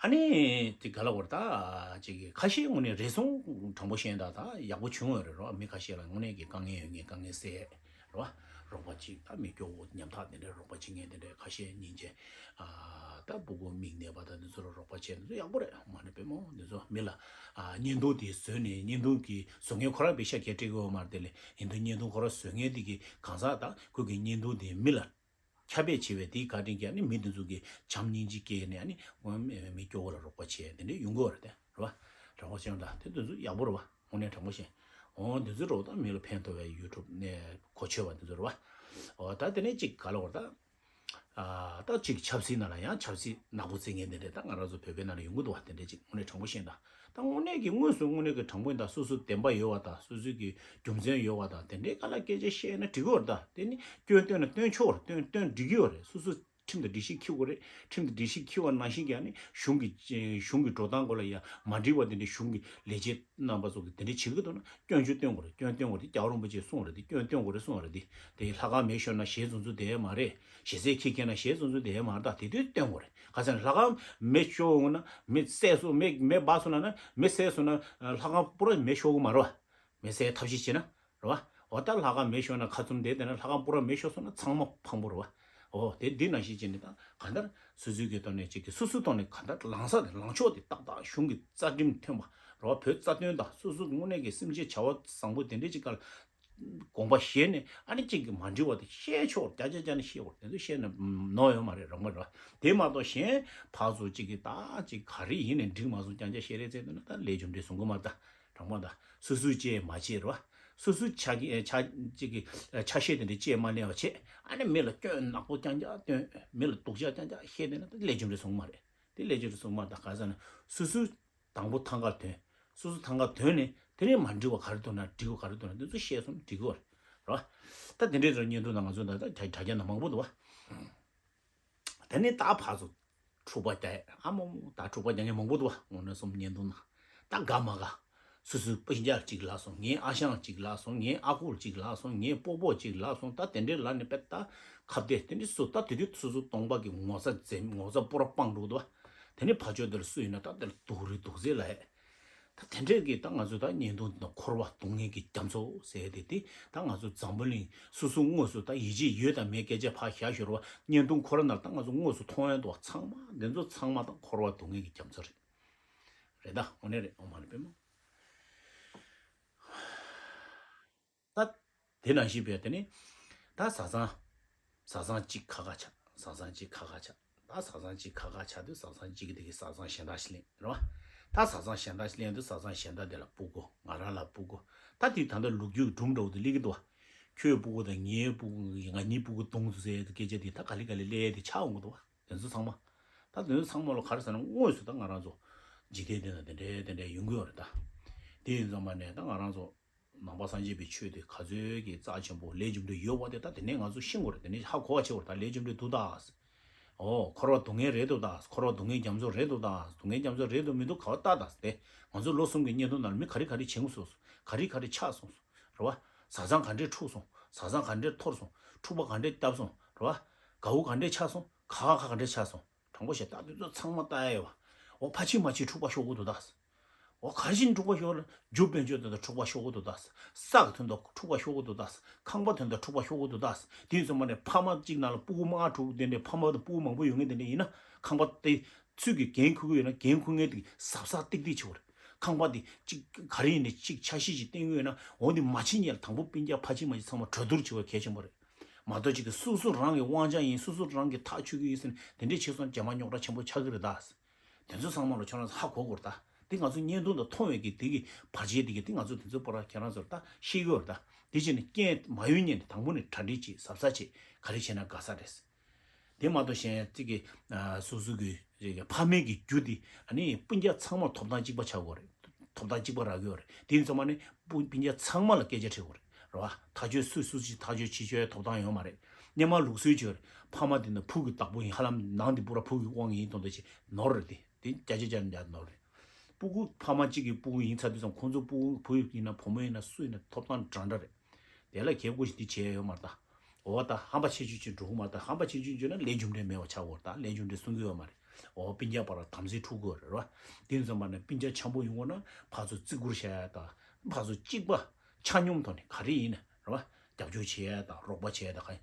ཨ་ནི་དེ་ག་ལ་བར་ད་གཅིག་གི་ཁ་ཤས་དངོས་གནས་རེ་ཟུང་དྲང་པོ་བཤད་ད་ད་ཡག་པོ་བྱུང་བ་རེད་རོ། མི་ཁ་ཤས་ལ་དངོས་གནས་ཀྱི་དཀའ་ངལ་ཡོད་ངེས་དཀའ་ངལ་སེལ་རོ། རོགས་པ་གཅིག་ད་མི་སྐྱོ་བོ་ཉམ་ཐག་དེ་འདྲའི་རོགས་པ་བྱེད་མཁན་དེ་འདྲའི་ཁ་ཤས་སྙིང་རྗེ། ཨ་ད་སྤུ་གུ་མིག་ནད་པ་དང་འདི་ཚོ་ལ་རོགས་པ་བྱེད་འདི་ཚོ་ཡག་པོ་རེད། མ་ནི་དཔེ་མོ་འདི་ཚོ་མི་ལ་ཨ་བརྙན་ཐུང་དེ་བཟོས་ནས་བརྙན་ཐུང་གི་བཟོ་མཁན་ཁོ་རང་པེ་ཤ་སྐད་སྤྲད་གི་ཡོད་མ་རེད། དེ་ལས་ཡིན་དུས་བརྙན་ཐུང་ཁོ་རང་བཟོ་མཁན་དེ་གི་གང་ཟག་ད་ཁོ་གི་བརྙན་ཐུང་དེ་མི་ལ་ཁྱབ་སྤེལ་བྱེད་པའི་དེའི་བཀའ་དྲིན་གྱིས་ནི་མི་འདི་ཚོ་གི་བྱམས་སྙིང་རྗེ་སྐྱེས་ནས་ནི་མི་སྐྱོ་བོ་ལ་རོགས་པ་བྱེད་དེ་འདྲའི་ཡོང་གི་ཡོད་རེད་དེ་རེད་བ། དྲང་པོ་བཤད་ན་ད་དེ་འདི་ཚོ་ཡག་པོ་རེད་བ། དངོས་གནས་དྲང་པོ་བཤད། འོ་འདི་ཚོ་རོགས་ད་མི་ལ་ཕན་ཐོགས་པའི་ཡུ་ཊུབ་ནས་གོ་ཆོད་པ་འདི་ཚོ་རེད་བ། འོ་ད་དེ་ནས་གཅིག་ག་ལ་བར་ད། ཨ་ད་གཅིག་ཆབ་སྲིད་ནང་ལ་ཡང་ཆབ་སྲིད་ནག་པོ་རྩེད་མཁན་དེ་འདྲས་ད་ང་རང་ཚོ་བོད་པའི་ནང་ལ་ཡོང་གི་འདུག་བ། དེ་འདྲས་གཅིག་དངོས་གནས་དྲང་པོ་བཤད་ན་ད་དངོས་གནས་ཀྱི་དངོས་སུ་དངོས་གནས་ཀྱི་དྲང་པོ་ཡིན་ད་སོ་སོ་བདེན་པ་ཡོད་བ་དང་སོ་སོའི་གི་རྒྱུ་མཚན་ཡོད་བ་དང་དེ་འདྲས་ག་ལ་སྐད་ཆ་བཤད་ན་འགྲིག་གི་ཡོད་རེད། ད་དེ་ནི་སྐྱོན་བཏོན་ན་བཏོན་ཆོག་རེད། བཏོན་བཏོན་འགྲིག་གི་ཡོད་རེད། སོ་སོ་ཁྲིམས་དང་སྒྲིག་གཞི་འཁྱེར་དགོས་རེད། ཁྲིམས་དང་སྒྲིག་གཞི་འཁྱེར་བ་ནང་བཞིན་གྱི་ཨ་ནི་གཞུང་གི་གཞུང་གི་འགྲོ་སྟངས་སྐོར་ལ་ཡང་མ་འགྲིག་པ་དེ་འདྲའི་གཞུང་གི་ལས་བྱེད་རྣམ་པ་ཚོ་གི་དེ་འདྲའི་བྱེད་ཀྱི་འདུག་ན་སྐྱོན་བརྗོད་བཏོན་དགོས་རེད། སྐྱོན་བཏོན་དགོས་རེད། རྒྱལ་བ་རིན་པོ་ཆེས་གསུངས་རེད། དེ་སྐྱོན་བཏོན་དགོས་རེད་གསུངས་རེད། དེ་དེ་ལྷ་ཁང་མེ་ཤོར་ན་ཞེ་བཙུན་ཚུལ་དེ་མ་རེད། ཞེ་སའི་ཁྱི་ཁྱེར་ན་ཞེ་བཙུན་ཚུལ་དེ་མ་རེད། ད་དེ་དུས་བཏོན་དགོས་རེད། ག་ཚོད་ལྷ་ཁང་མེ་ཤོར་འོང་ན་མེ་བསད་སོང་མེ་མེ་སྦར་སོང་ན་ན་མེ་བསད་སོང་ན་ལྷ་ཁང་པུ་ར་མེ་ཤོར་གི་མ་རེད་བ། མེ་བསད་ཐབས་ཤེས་བྱེད་ན། རེད་བ། འོ་ད་ལྷ་ཁང་མེ་ཤོར་ན་ཁ་བཙུམ་བསྡད་བསྡད་ན་ལྷ་ཁང་པུ་ར་མེ་ཤོར་སོང་ན་ཚང་མ་ཕངས་པོ་རེད་བ། འོ་དེ་འདི་ནང་བཞིན་བྱས་ནས་ད་གང་ལྟར་སོ་སོའི་གི་ཐོག་ནས་ཅིག་གི་སོ་སོའི་ཐོག་ནས་གང་ལྟར་ལངས་ས་དེ་ལངས་ཕྱོགས་དེ་ཏག་ཏག་གཞུང་གི་རྩ་ཁྲིམས་མཐུན་པ་རེད་བ། བོད་རྩ་དོན་དང་སོ་སོ་དངོས་གནས་ཀྱི་སེམས་ཅན་བྱ་བ་བཟང་པོ་དེ་འདྲས་ཅིག་ག་ལ་དགོངས་པ་བཞེས་ནས་ཨ་ནི་ཅིག་གི་མ་འགྲིག་པ་དེ་བཤད་ཆོག་རྒྱ་ཆ་རྒྱ་ནས་བཤད་དགོས། དེ་ཚོ་བཤད་ན་ནོར་ཡོད་མ་རེད། རང་མ་རེད་བ། དེ་མ་གཏོགས་གཞན་ཕར་ཚུར་ཅིག་གི་ད་ཅིག་ག་རེ་ཡིན་ནས་འགྲིག་མ་སོང་རྐྱང་རྐྱང་བཤད་རེས་བྱས་འདུག་ན་ད་ལས་རྒྱུ་འབྲས་བཟུང་གི་མ་རེད་ད། དྲང་པོ་ད་སོ་སོའི་བཅད་མ་བཅད་རེད་བ། སོ་སོའི་ཆ་གི་ཆ་གཅིག་གི་ཆ་ཤས་དེ་འདྲ་བཅད་མ་ལེན་པ་བྱས་ཨ་ནི་མི་ལ་སྐྱོན་ནག་པོ་རྐྱང་རྐྱང་སྟོན། མི་ལ་སྡུག་ཅག་རྐྱང་རྐྱང་བཤད་བསྡད་ན་ད་ལས་རྒྱུ་འབྲས་བཟུང་མ་རེད། དེ་ལས་རྒྱུ་འབྲས་བཟུང་མ་རེད། ད་ག་ཟེར་ན་སོ་སོའི་དང་པོ་ཐང་གར་ཐོན། སོ་སོ་ཐང་གར་ཐོན་ནས་དེ་ནས་མ་འགྲིག་པ་ག་རེ་འདུག་ན་འགྲིག་པ་ག་རེ་འདུག་ན་དེ་ཚོ་བཤད་སོང་ན་འགྲིག་གི་རེད་བ། ད་དེ་འདྲའི་ཚོ་བརྙན་ཐུང་ད་ང་ཚོ་ད་ད་དྲ་རྒྱ་ན་མང་པོ་འདུག་བ། དེ་ནས་ད་ཕར་ཚུར་འཁྲུག་པ་རྒྱག་ཨ་མ་མོ་ད་འཁྲུག་པ་རྒྱག་མཁན་མང་པོ་འདུག་བ། དངོས་གནས་སོམ་བརྙན་ཐུང་ན་ད་དགའ་མ་དགའ་སོ་སོའི་སྤུན་ཀྱག་གཅིག་ལབ་སོང་། ངའི་ཨ་ཞང་གཅིག་ལབ་སོང་། ངའི་ཨ་ཁུ་གཅིག་ལབ་སོང་། ངའི་སྤོ་བོ་གཅིག་ལབ་སོང་། ད་དེ་འདྲའི་ལབ་ནས་པད་ད་ཁ་བརྡས་དེ་འདྲའི་སུ་ད་དེ་དུས་སོ་སོ་སྟོང་པ་གི་ངོ་ཚ་འཛེམ་ངོ་ཚ་སྤུ་ར་སྤངས་འགྲོ་འདུག་བ། དེ་ནས་ཕར་ཕྱོགས་དེར་སུ་ཡིན་ན་ད་དེར་སྡུག་རེ་སྡུག་ཚེ་ལ་ཧད། ད་དེ་འདྲས་ཀྱི་ད་ང་ཚོ་ད་བརྙན་ཐུང་འདི་ན་འཁོར་བ་སྡུག་བསྔལ་གྱི་རྒྱ་མཚོ་ཟེར་ཏེ་དེ་ད་ང་ཚོ་འཛམ་བུ་གླིང་སོ་སོ་དངོས་སུ་ད་ཡིད་ཆེས་ཡོད་དང་མེད་སྐད་ཆ་ཕར་བཞག་ཞོར་བ་བརྙན་ཐུང་ཁོ་ར་ནང་ད་ང་ཚོ་དངོས་སུ་མཐོང་ཡོང་དུ་བ་ཚང་མ་འདི་ཚོ་ཚང་མ་ད་འཁོར་བ་སྡུག་བསྔལ་གྱི་རྒྱ་མཚོ་རེད། རེད་ད་དངོས་གནས་རེད། ཨོ་མ་ནི་པད་མ། ད་དེ་ནང་བཞིན་པའི་དེ་ནི་ད་བཟའ་ཚང་བཟའ་ཚང་གཅིག་ཁ་ཁ་ཆགས། བཟའ་ཚང་གཅིག་ཁ་ཁ་ཆགས། ད་བཟའ་ཚང་གཅིག་ཁ་ཁ་ཆགས་དུས་བཟའ་ཚང་གཅིག་གི་དེ་གི་བཟའ་ཚང་གཞན་དག་ཞིག་ལེན་རེད་བ། ད་བཟའ་ཚང་གཞན་དག་ཞིག་ལེན་དུས་བཟའ་ཚང་གཞན་དག་དེ་ལ་སྤུ་གུ་ང་རང་ལ་སྤུ་གུ་ད་དེ་ད་ལྟ་ལོ་རྒྱུས་སྒྲུང་འདྲ་བོ་དེ་སླེབས་ཀྱི་འདུག་བ། ཁྱོའི་སྤུ་གུ་དང་ངའི་སྤུ་གུ་ང་གཉིས་སྤུ་གུ་བརྡུངས་འདུག་ཟེར་ཡ་དེ་སྐད་ཆ་དེ་ད་ག་ལེ་ག་ལེ་སླེབས་ཡ་དེ་ཆགས་འོང་གི་འདུག་བ། དེ་ཚོ་ཚང་མ། ད་དེ་ཚོ་ཚང་མ་ལ་ག་རེ་ཟེར་ན་དངོས་སུ་ད་ང་རང་ཚོ་འཇིག་རྟེན་འདི་ན་དེ་འདྲའི་དེ་འདྲའི་ཡོང་གི་ཡོད་རེད་ད། དེ་ཡིན་ཙང་མ་ནས་ད་ང་རང་ཚོ་ནང་པ་སངས་རྒྱས་པའི་ཆོས་དེ་ག་ཚོད་ཀྱི་རྩ་ཆེན་པོ་ལས་རྒྱུ་འབྲས་ཡོད་པ་དེ་ད་དེ་ནས་ང་ཚོ་ཤེས་དགོས་རེད། དེ་ནས་ཧ་གོ་བ་བྱེད་དགོས་རེད། ད་ལས་རྒྱུ་འབྲས་འདུག་ད། ཨོ་འཁོར་བ་སྡུག་བསྔལ་རེད་འདུག་ད། འཁོར་བ་སྡུག་བསྔལ་རྒྱ་མཚོ་རེད་འདུག་ད། སྡུག་བསྔལ་རྒྱ་མཚོ་རེད་འདུག་མི་འདུག་ག་བ་ལྟ་ད་དེ་ང་ཚོ་ལོ་གསུམ་གྱི་བརྙན་ཐུང་ནང་ལ་མི་ག་རེ་ག་རེ་བྱེད་དགོས་སོང་། ག་རེ་ག་རེ་ཆགས་སོང་། རེད་བ། བཟའ་ཚང་ག་འདྲས་འཁྲུགས་སོང་། བཟའ་ཚང་ག་འདྲས་འཐོར་སོང་། འཁྲུག་པ་ག་འདྲས་བཏབ་སོང་། རེད་བ། དགའ་བོ་ག་འདྲས་ཆགས་སོང་། ཁ་ཁ་ཁ་ག་འདྲས་ཆགས་སོང་། དྲང་པོ་བཤད་ད་དེ་ཚོ་ཚང་མ་ལྟ་ཡ་ཡོད་བ། འོ་ཕ་ཆི་མ་ཆི་འཁྲུག་པ་ཤོར་གི་འདུག་ད། འོ་ག་རེ་བྱས་ནས་འཁྲུག་པ་ཤོར་ལ་རྒྱུ་དཔལ་འབྱོར་དོན་དག་འཁྲུག་པ་ཤོར་གི་འདུག་ད། ས་གི་དོན་དག་འཁྲུག་པ་ཤོར་གི་འདུག་ད། ཁང་པ་དོན་དག་འཁྲུག་པ་ཤོར་གི་འདུག་ད། དེ་ཡིན་ཙང་མ་ནས་ཕ་མ་གཅིག་ནང་ལ་སྤུ་གུ་མང་དྲུག་དེ་འདྲས་ཕ་མ་དང་སྤུ་གུ་མང་པོ་ཡོད་མཁན་དེ་འདྲས་ཡིན་ན་ཁང་པ་དེ་ཚུད་ཀྱི་འགན་འཁུར་གི་ཡོད་ན་འགན་འཁུར་མཁན་དེ་གཟབ་གཟབ་ཏིག་ཏིག་བྱེད་དགོས་རེད། ཁང་པ་དེ་གཅིག་ག་རེ་ཡིན་ནས་གཅིག་ཆ་ཤས་ཤིག་བསྟན་གི་ཡོད་ན་འོ་འདི་མ་བྱེད་ཉལ་དང་པོ་སྤུན་ཀྱག་ཕ་ཆི་མ་ཆི་ཚང་མ་གྲོས་བསྡུར་བྱེད་པ་གལ་ཆེན་པོ་རེད། མ་གཏོགས་གཅིག་གི་སོ་སོ་རང་གི་དབང་ཆ་ཡིན་སོ་སོ་རང་གི་ཐག་ཆོད་ཀྱི་ཡིན་ཟེར་ནས་དེ་འདྲས་བྱས་སོང་རྒྱ་མ་རྙོག་དྲ་ཆེན་པོ་ཆགས་ཀྱི་རེད་ད། དེ་ཚོ་ཚང་མ་ལ་ཁྱོད་རང་ཚོ་ཧ་གོ་དགོས་རེད་ད། འདི་ང་ཚོ་བརྙན་ཐུང་དང་མཐོང་བའི་གི་དེ་གི་བར་ཆད་དེ་གི་དེ་ང་ཚོ་དེ་ཚོ་པོ་ར་ཁྱེད་རང་ཚོར་ད་ཤེས་ཀྱི་ཡོད་རེད་ད། དེ་བྱས་ནས་རྐྱེན་མ་ཡོང་ཉིན་དང་པོ་ནས་གྲ་སྒྲིག་བྱེད་གཟབ་གཟབ་བྱེད་ག་རེ་བྱས་ན་དགའ་ས་རེད། དེ་མ་གཏོགས་གཞན་གཅིག་གི་སོ་སོ་གི་ཕ་མེས་ཀྱི་རྒྱུ་དེ་ཨ་ནི་སྤུན་ཀྱག་ཚང་མར་ཐོབ་ཐང་གཅིག་པ་ཆགས་དགོས་རེད། ཐོབ་ཐང་གཅིག་པ་རག་གི་ཡོད་རེད། དེ་ཡིན་ཙང་མ་ནས་སྤུན་སྤུན་ཀྱག་ཚང་མ་ལ་སྐད་ཆ་དྲི་དགོས་རེད། རེད་བ། ཐག་གཅོད་སུས་སུ་ཞིག་ཐག་གཅོད་བྱེད་ཆོག་ཐོབ་ཐང་ཡོད་མ་རེད། སྔོན་མ་ལུགས་སྲོལ་ཅིག་ཡོད་རེད། ཕ་མ་དེ་ནི་བུ་གི་བདག་པོ་ཡིན། ཧ་ལམ་ནང་དེ་པུ་ར་བུ་གི་དབང་ཡིན་མདོག་མདོག་ཅིག་ནོར་རེད་དེ། དེ་བརྒྱ་ཆ་བརྒྱ་ནས་བརྒྱ་ནོར་རེད། སྤུ་གུ་ཕ་མ་གཅིག་གི་སྤུ་གུ་ཡིན་ཚར་དུས་ཙམ་ཁོང་ཚོ་སྤུ་གུ་བུ་ཡིན་ན་བུ་མོ་ཡིན་ན་སུ་ཡིན་ན་ཐོབ་ཐང་འདྲ་འདྲ་རེད། དེ་ལ་གལ་དགོས་ཤིག་དེ་བྱས་ཡོད་མ་རེད་ད། འོ་ད་ཧམ་པ་ཆེ་ཆུང་ཅིག་འགྲོ་གི་མ་རེད་ད། ཧམ་པ་ཆེ་ཆུང་བྱས་ན་ལས་རྒྱུ་འབྲས་མེད་པ་ཆགས་ཡོད་རེད་ད། ལས་རྒྱུ་འབྲས་གསུང་གི་ཡོད་མ་རེད། འོ་སྤུན་ཀྱག་བར་ལ་དམ་ཟིག་འཁྲུག་གི་ཡོད་རེད་རེད་བ། དེ་ཡིན་ཙང་མ་ནས་སྤུན་ཀྱག་འཆམ་པོ་ཡོང་དགོས་ན་ཕར་ཚུར་བརྩི་བཀུར་བྱ་ཡ་ད། ཕར་ཚུར་གཅིག་པ་ཆ་སྙོམས་ཐོག་ནས་ག་རེ་ཡིན་ན་རེད་བ། རྒྱབ་སྐྱོར་བྱེད་ཡ་དང་རོགས་པ་བྱེད་ཡ་དང་གང་།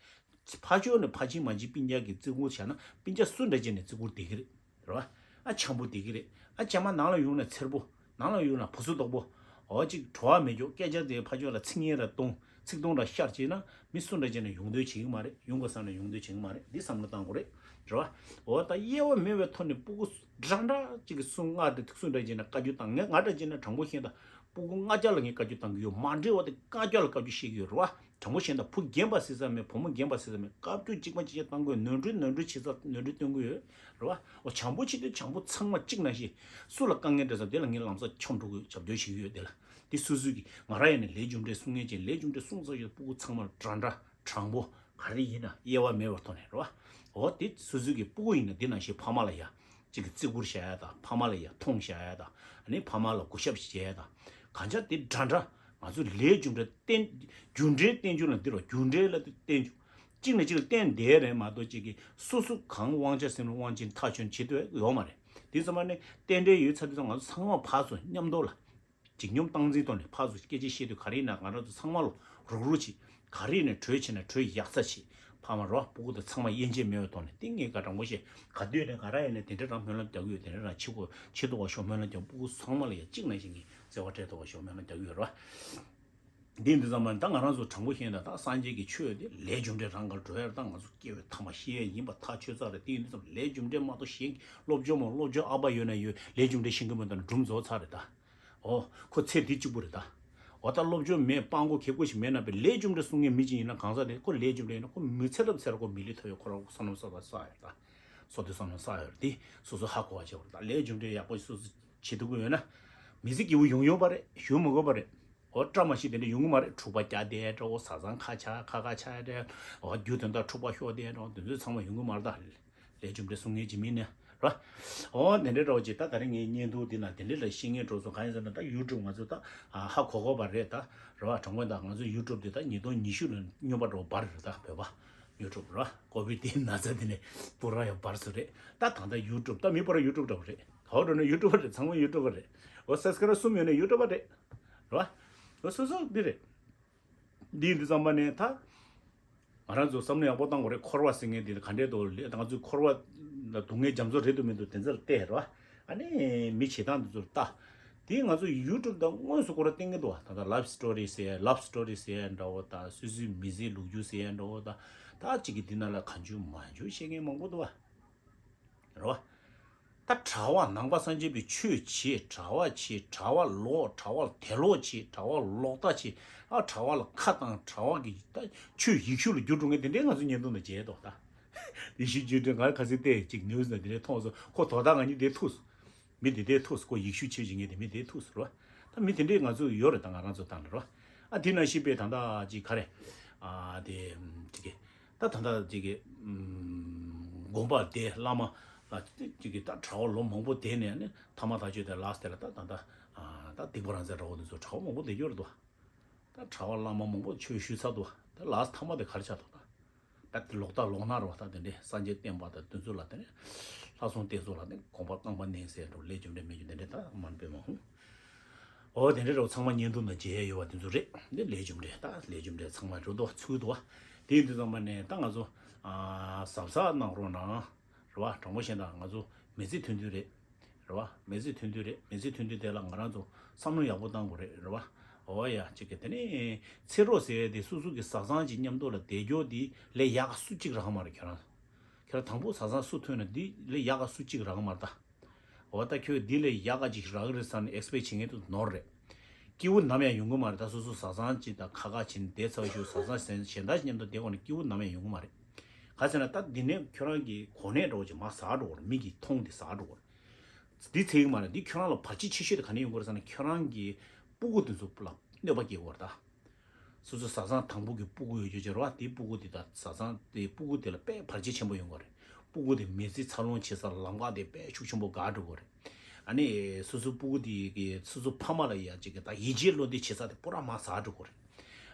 ཕར་ཕྱོགས་ནས་ཕར་ཕྱིན་མ་ཕྱིན་སྤུན་ཀྱག་གི་བརྩི་བཀུར་བྱས་ན་སྤུན་ཀྱག་སུ་འདྲ་ཅིག་ནས་བརྩི་བཀུར་བསྡད་ཀྱི་རེད། རེད་བ། ཨ་འཇམ་པོ་བསྡད་ཀྱི་རེད། ཨ་རྗེས་མ་ནང་ལ་ཡོང་ན་འཚེར་པོ། ནང་ལ་ཡོང་ན་བུ་སུ་དོག་པོ། འོ་ཅིག་བྲོ་བ་མེད་ཀྱོག་སྐད་ཆ་དེ་ཕར་ཕྱོགས་ལ་ཚིག་ངན་ར་གཏོང་། ཚིག་སྟོང་ར་ཤར་བྱས་ན་མི་སུ་འདྲ་ཅིག་ནས་ཡོང་འདོད་བྱེད་ཀྱི་མ་རེད། ཡོང་དགོས་བསམ་ན་ཡོང་འདོད་བྱེད་ཀྱི་མ་རེད། འདི་བསམ་བློ་བཏང་དགོས་རེད། རེད་བ། འོ་ད་དབྱེ་བ་མེད་པའི་ཐོག་ནས་སྤུ་གུ་འདྲ་འདྲ་ཅིག་གི་སུ་ང་དེ་སུ་འདྲ་ཅིག་ནས་བཀའ་བཀྱོན་བཏང་། ངས་ང་འདྲ་ཅིག་ནས་དྲང་པོ་བཤད་ད། སྤུ་གུ་ལྔ་བརྒྱ་ལ་ངས་བཀའ་བཀྱོན་བཏང་གི་ཡོད། མ་འདྲེས་པ་དེ་ལྔ་བརྒྱ་ལ་བཀའ་བཀྱོན་བཤད་ཀྱི་ཡོད། རེད་བ། དྲང་པོ་བཤད་ན་བུ་རྒན་པ་ཟེར་ས་མེད། བུ་མོ་རྒན་པ་ཟེར་ས་མེད། བཀའ་བཀྱོན་གཅིག་མ་གཅིག་བྱས་བཏང་དགོས། ནོར་འཁྲུལ་ནོར་འཁྲུལ་བྱེད་ས་ནོར་འཁྲུལ་སྟོན་གི་ཡོད། རེད་བ། འོ་བྱམས་པོ་བྱེད་དུས་བྱམས་པོ་ཚང་མ་གཅིག་ནང་བཞིན། སུ་ལ་དཀའ་ངལ་འཕྲད་ས་དེ་ལ་ངས་ལམ་སང་འཁྱམས་འགྲོ་གི་ཡོད། རྒྱབ་སྐྱོར་བྱེད་ཀྱི་ཡོད། དེ་ལ་དེ་སོ་སོ་གི་ང་རང་ཡིན་ན་ལས་རྒྱུ་འབྲས་གསུང་མཁན་ཅིག་ལས་རྒྱུ་འབྲས་གསུང་ཚར་ཡོད། སྤུ་གུ་ཚང་མ་འདྲ་འདྲ་དྲང་པོ་ག་རེ་ཡིན་ན་དབྱེ་བ་མེད་པར་ཐོག་ནས། རེད་བ། འོ་དེ་སོ་སོ་གི་སྤུ་གུ་ཡིན་ན་དེ་ནང་བཞིན་ཕ་མ་ལ་ཡ། གཅིག་གི་བརྩི་བཀུར་བྱ་ཡ་དང་། ཕ་མ་ལ་ཡ་མཐོང་བྱ་ཡ་དང་། ཨ་ནི་ཕ་མ་ལ་གུས་ཞབས་བྱེད་ཡ་དང་། གང་ཆ་དེ་འདྲ་འདྲ་ང་ཚོ་ལས་རྒྱུ་འབྲས་བསྟན། རྒྱུ་འབྲས་བསྟན་རྒྱུ་ལ་འདི་རུ་རྒྱུ་འབྲས་ལ་བསྟན་རྒྱུ། གཅིག་ནས་གཅིག་ལ་བརྟེན་བསྡད་རེད་མ་གཏོགས། གཅིག་གིས་སོ་སོ་གང་དབང་ཆ་སེམས་ལ་དབང་ཆེན་ཐག་ཆོད་བྱེད་འདོད་ཡོད་མ་རེད། དེ་ཙམ་པ་ནི་རྟེན་འབྲེལ་ཡོད་ཚར་དུས་ཙམ་ང་ཚོ་ཚང་མ་ཕར་ཚུར་མཉམ་དུ་ལ། འཇིགས་སྙོམས་སྟངས་འཛིན་ཐོག་ནས་ཕར་ཚུར་སྐད་ཆ་བཤད་དུས་ག་རེ་ཡིན་ན་ང་རང་ཚོ་ཚང་མ་ལ་རུག་རུག་བྱེད། ག་རེ་ཡིན་ན་གྲོས་བྱེད་ན་གྲོས་ཡག་ཚ་བྱེད། ཕ་མ་རོ་སྤུ་གུ་དང་ཚང་མ་དབྱེ་འབྱེད་མེད་པའི་ཐོག་ནས། དེ་ངས་ག་དྲང་པོ་བཤད། ག་དུས་ནས་ག་རང་ཡིན་ན་དེ་འདྲ་རང་སྨོན་ལམ་རྒྱག་གི་ཡོད། དེ་འདྲ་རང་བྱེད་དགོས་བྱེད་ཐུབ་པ་ཤོག་སྨོན་ལམ་རྒྱག། སྤུ་གུ་ཚང་མ་ལ་ཡ་གཅིག་ནང་བཞིན་གྱི་བརྩེ་བ་སྤྲད་ཐུབ་པ་ཤོག་སྨོན་ལམ་རྒྱག་གི་ཡོད་རེད་བ། འདི་འདི་ཙམ་མ་ད་ང་རང་ཚོ་དྲང་པོ་བཤད་ན་ད་སངས་རྒྱས་ཀྱི་ཆོས་དེ་ལས་རྒྱུ་འབྲས་རང་གར་འགྲོ་ཡ་རེད། ད་ང་ཚོ་སྐྱེ་བའི་ཐ་མ་ཤི་ཡ་ཡིན་པ་ཐག་ཆོད་ཚར་རེད། དེ་ཡིན་དུས་ཙམ་ལས་རྒྱུ་འབྲས་མ་གཏོགས་གཞན་སློབ་སྦྱོང་མ། སློབ་སྦྱོང་ཨ་ཕ་ཡོད་ན་ཡོད། ལས་རྒྱུ་འབྲས་ཤེས་ཀྱི་མེད་ན་སྒྲུང་རྫོགས་ཚར་རེད་ད། ཨོ། ཁོ་ཚེ་འདི་གཅིག་པུ་རེད་ད། འོ་ད་སློབ་སྦྱོང་མེད། སྤྲང་པོ་ཁེ་པོ་ཞིག་མེད་ན་པའི་ལས་རྒྱུ་འབྲས་གསུང་མཁན་མི་གཅིག་ཡིན་ན་གང་ཟག་དེ་ཁོ་ལས་རྒྱུ་འབྲས་ཡིན་ན་ཁོ་མི་ཚེ་རབས་ཚེ་རབས་ཁོ་མི་ལུས་ཐོབ་ཡོད། ཁོ་རང་བསོད་ནམས་བསགས་པ་བསགས་ཡོད་ད། སོ་དེ་བསོད་ནམས་བསགས་ཡོད་རེད། དེ་སོ་སོ་ཧ་གོ་བ་བྱེད་དགོས་རེད་ད། ལས་རྒྱུ་འབྲས་ཡག་པོ་སོ་སོ་བྱེད་ཐུབ་ཀྱི་ཡོད་ན། མི་ཚེ་སྐྱིད་པོ་ཡོང་ཡོང་པ་རེད། ཞུ་མི་དགོས་པ་རེད། འོ་བཀྲ་མ་ཤིས་དེ་འདྲ་ཡོང་གི་མ་རེད། འཁྲུག་པ་རྒྱག་བསྡད་འདྲ་བོ། བཟའ་ཚང་ཁ་ཆག་ཁ་ཁ་ཆག་འདྲ། འོ་རྒྱུ་དོན་དག་འཁྲུག་པ་ཤོར་བསྡད་འདྲ་བོ། དེ་ཚོ་ཚང་མ་ཡོང་གི་མ་རེད་ད། ལས་རྒྱུ་འབྲས་གསུང་མཁན་གཅིག་མིན་ནས་ར། འོ་དེ་འདྲའི་འདྲ་བོ་ཅིག་ད་ད་རེས་ངའི་བརྙན་ཐུང་འདི་ན་དེ་འདྲའི་ལ་ཤེས་མཁན་འགྲོ་སོང་། གང་ཡིན་ཟེར་ན་ད་ཡུ་ཊུབ་ང་ཚོ་ད་ཧ་གོ་གོ་བ་རེད་ད། ར་བ་དྲང་པོ་ད་ང་ཚོ་ཡུ་ཊུབ་འདི་ད་ཉིས་སྟོང་ཉི་ཤུ་ལ་སྨྱོན་པ་འགྲོ་བར་རེད་ད། བོད་པ་ཡུ་ཊུབ་ར་ཀོ་བིཌ་དེའི་ན་ཚ་དེ་ནས་པུ་ར་ཡང་བར་སོང་རེད། ད་ད་ད་ཡུ་ཊུབ་ད་མི་པུ་ར་ཡུ་ཊུབ་འདྲ་བོ་རེད། ཧོ་འགྲོ་ནས་ཡུ་ཊུབ་པ་རེད། ཚང་མ་ཡུ་ཊུབ་པ་རེད། འོ་སབ་སི་ཀ་རབ་གསུམ་ཡོད་ནས་ཡུ་ཊུབ་པ་རེད། ར་བ། འོ་སོ་སོ་འདི་རེད། འདི་འདི་ཙམ་པ་ནས་ད། ང་རང་ཚོ་བསམ་བློ་ཡག་པོ་བཏང་དགོས་རེད། འཁོར་བ་ཟེར་མཁན་འདི་ལ་ག་འདྲས་འདུག་ལས་ད་ང་ཚོའི་འཁོར་བ་ལ་སྡུག་བསྔལ་རྒྱ་མཚོ་རེད་འདུག་མི་འདུག་དེ་ཚོ་ལ་བལྟས་རོ། ཨ་ནི་མི་བྱེད་སྟངས་འདི་ཚོ་ལ་ལྟ། དེ་ང་ཚོ་ཡུ་ཊུབ་དང་དངོས་སུ་ཁོ་ར་བསྟན་གྱི་འདུག་བ། ད་ལྟ་ལབ་སི་ཊོ་རི་ཟེར་ཡ། ལབ་སི་ཊོ་རི་ཟེར་ཡ་འདྲ་བོ་དང་། སོ་སོའི་མི་ཚེའི་ལོ་རྒྱུས་ཟེར་ཡ་འདྲ་བོ་དང་། ད་གཅིག་གི་འདི་ནང་ལ་གང་བྱུང་མང་བྱུང་བཤད་མཁན་མང་པོ་འདུག་བ། རེད་བ། ད་གྲྭ་བ་ནང་པ་སངས་རྒྱས་པའི་ཆོས་བྱེད། གྲྭ་བ་བྱེད། གྲྭ་བ་ལོག་གྲྭ་བ་ལ་དད་ལོག་བྱེད། གྲྭ་བ་ལོག་ལྟ་བྱེད། ཨ་གྲྭ་བ་ལ་ཁ་བཏང་། གྲྭ་བ་གི་ད་ཆོས་ཡེ་ཤུ་ལ་བསྒྱུར་འགྲོ་མཁན་དེ་འདྲའི་ང་ཚོ་བརྙན་ཐུང་ནང་མཇལ་འདུག་ད། ཡེ་ཤུ་བསྒྱུར་འདྲ་ང་ཁ་སང་བལྟས་ཅིག་ནིའུ་སི་ནང་དེ་འདྲའི་མཐོང་སོང་། ཁོ་དོ་བདག་ང་གཉིས་དེ་ཐུག་སོང་། མི་དེ་དེ་ཐུག་སོང་། ཁོ་ཡེ་ཤུ་ཆོས་བྱེད་མཁན་དེ་མི་དེ་ཐུག་སོང་རོ། ད་མི་དེ་འདྲའི་ང་ཚོ་ཡོད་རེད་ད། ང་རང་ཚོ་ཏང་ལ་རོ། ཨ་དེ་ནང་བཞིན་པའི་ད་ལྟ་ཅིག་ག་རེ། ཨ་དེ་ཅིག་གི་ད་ད་ལྟ་ཅིག་གི་ཨམ་དགོན་པ་དེ་བླ་མ་ལ་ཅིག་གི་ད་གྲྭ་བ་ལོ་མང་པོ་བསྡད་ནས་ནི་ཐ་མ་ཐག་ཆོད་དེ་ལགས་དེ་ལ་ད་ད་ད་ད་སྡིག་པ་རང་བཙན་འདྲ་བོ་དེ་ཚོ་གྲྭ་བ་མང་པོ་བསྡད་ཡོད་རེད་དོ། ད་གྲྭ་བ་བླ་མ་མང་པོ་ཆོས་ཞུས་ཚར་འདུག་ད་ལགས་ཐ་མ་དེ་ག་རེ་ཆགས་འདུག་ད། ད་དེ་ལོག་ལྟ་ལོག་སྨྲ་རེད་བ། ད་དེ་འདྲའི་སངས་རྒྱས་བསྟན་པ་དང་དེ་ཚོ་ལ་དེ་ནས་ལྷ་སྲུང་དེ་ཚོ་ལ་ནི་དགོངས་པ་རྐང་པ་མནན་ཟེར་འགྲོ། ལས་རྒྱུ་འབྲས་མེད་རྒྱུ་དེ་འདྲའི་ད་མ་འབད་མ་འོང་། འོ་དེ་འདྲའི་རོ་ཚང་མ་བརྙན་ཐུང་ནང་མཇལ་ཡ་ཡོད་བ་དེ་ཚོ་རེད། འདི་ལས་རྒྱུ་འབྲས་ད་ལས་རྒྱུ་འབྲས་ཚང་མ་རུ་འདུག་ཚུལ་འདུག་བ། དེ་ཡིན་དུས་ཙམ་པ་ནས་ད་ང་ཚོ་ཨ་གཟབ་གཟབ་གནང་རོགས་གནང་རེད་བ། དྲང་པོ་བཤད་ན་ང་ཚོ་མི་ཚེ་ཐུང་ཐུང་རེད། རེད་བ། མི་ཚེ་ཐུང་ཐུང་རེད། མི་ཚེ་ཐུང་ཐུང་དེ་ལ་ང་རང་ཚོ་བསམ་བློ་ཡག་པོ་བཏང་དགོས་རེད། རེད་བ། འོ་ཡ་གཅིག་གི་དེ་ནས་ཚེ་རོགས་ཟེར་ཡ་དེ་སོ་སོ་གི་བཟའ་ཚང་གཅིག་མཉམ་དུ་ལ་བསྡད་རྒྱུ་དེ་ལས་ཡག་ག་སུ་གཅིག་རག་གི་མ་རེད་ཁྱོད་རང་། ཁྱོད་རང་དང་པོ་བཟའ་ཚང་སུ་ཐོན་ན་དེ་ལས་ཡག་ག་སུ་གཅིག་རག་གི་མ་རེད་ད། འོ་ད་ཁྱོད་དེ་ལས་ཡག་ག་ཅིག་རག་གི་རེད་བསམ་ནས་ཨེག་སི་པེག་བྱེད་མཁན་དེ་ནོར་རེད། སྐྱིད་པོ་ནམ་ཡང་ཡོང་གི་མ་རེད། ད་སོ་སོ་བཟའ་ཚང་གཅིག་དང་ཁ་ཁ་བྱས་ནས་བསྡད་ཚར་བའི་གཞུག་བཟའ་ཚང་གཞན་གཞན་དག་མཉམ་དུ་བསྡད་དགོས་ན་སྐྱིད་པོ་ནམ་ཡང་ཡོང་གི་མ་རེད། ག་ཟེར་ན་ད་འདི་ནས་ཁྱོད་རང་གི་གོ་གནས་འདྲ་བོ་ཅིག་མར་ཟག་འགྲོ་གི་རེད། མི་གི་མཐོང་དེ་ཟག་འགྲོ་གི་རེད། འདི་ཚད་ཀྱི་མ་རེད། འདི་ཁྱོད་རང་ལ་བར་ཆད་ཆེ་ཤོས་དེ་ག་ནས་ཡོང་གི་རེད་ཟེར་ན་ཁྱོད་རང་གི་སྤུ་གུ་དེ་ཚོ་ལ་གནོད་པ་སྐྱེལ་གི་རེད་ད། སོ་སོ་བཟའ་ཚང་དང་པོ་གི་སྤུ་གུ་ཡོད་རྒྱུ་ཅིག་རེད་བ། དེའི་སྤུ་གུ་དེ་དང་བཟའ་ཚང་དེའི་སྤུ་གུ་དེ་ལ་དཔེ་བར་ཆད་ཆེན་པོ་ཡོང་གི་རེད། སྤུ་གུ་དེ་མི་ཚེ་འཚར་ལོངས་བྱེད་ས་ལམ་ཁ་དེ་དཔེ་ཤུགས་ཆེན་པོ་འགག་འགྲོ་གི་རེད། ཨ་ནི་སོ་སོ་སྤུ་གུ་དེ་གི་སོ་སོ་ཕ་མ་ལ་ཡ་ཅིག་གི་ད་ཡིད་ཆེས་བློ་གཏད་བྱེད་ས་དེ་པུ་ར་མར་ཟག་འགྲོ་གི་རེད།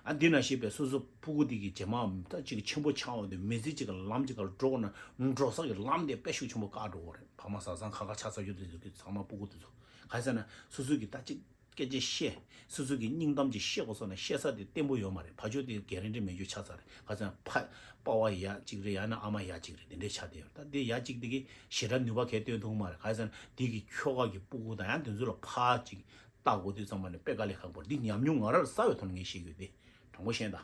ཨ་འདི་ནང་བཞིན་པའི་སོ་སོ་སྤུ་གུ་དེ་གི་རྗེས་མ་ད་ཅིག་ཆེན་པོ་ཆགས་འོང་དུས་མི་ཚེ་ཅིག་གི་ལམ་ཅིག་ག་འགྲོ་ན་འགྲོ་ས་གི་ལམ་དེ་དཔེ་ཤུགས་ཆེན་པོ་བཀག་འགྲོ་གི་རེད། ཕ་མ་བཟའ་ཚང་ཁ་ཁ་ཆགས་ཚར་རྒྱུ་དེ་ཚོ་གི་ཚང་མ་སྤུ་གུ་དེ་ཚོ་ག་ཟེར་ན་སོ་སོ་གི་ད་ཅིག་སྐད་ཆ་བཤད། སོ་སོ་གི་སྙིང་གཏམ་ཅིག་བཤད་དགོས་སོང་ན་བཤད་ས་དེ་བརྟན་པོ་ཡོད་མ་རེད། ཕ་ཆོས་དེ་གལ་རིན་འདྲ་མེད་རྒྱུ་ཆགས་ཚར་རེད། ཁ་སང་ཕ་པ་བ་ཡ་གཅིག་རེད། ཡང་ན་ཨ་མ་ཡ་གཅིག་རེད། དེ་འདྲས་ཆགས་བསྡད་ཡོད་རེད། ད་དེ་ཡ་གཅིག་དེ་གི་ཞེ་དྲག་ནུས་པ་གས་སྟོན་ཐུབ་མ་རེད། ཁ་སང་དེ་གི་ཁྱོ་ག་གི་སྤུ་གུ་དང་ཡང་དེ་ཚོ་ལ་ཕར་ཅིག་ལྟ་དགོས་དུས་ཙམ་པ་ནས་དཔེ་དཀའ་ལས་ཁག་པོ་རེད། འདི་ཉམས་མྱོང་ང་རང་ལ་གསར་བའི་ཐོག་ནས་ངས་བཤད་རྒྱུ་དེ་དྲང་པོ་བཤད་ད།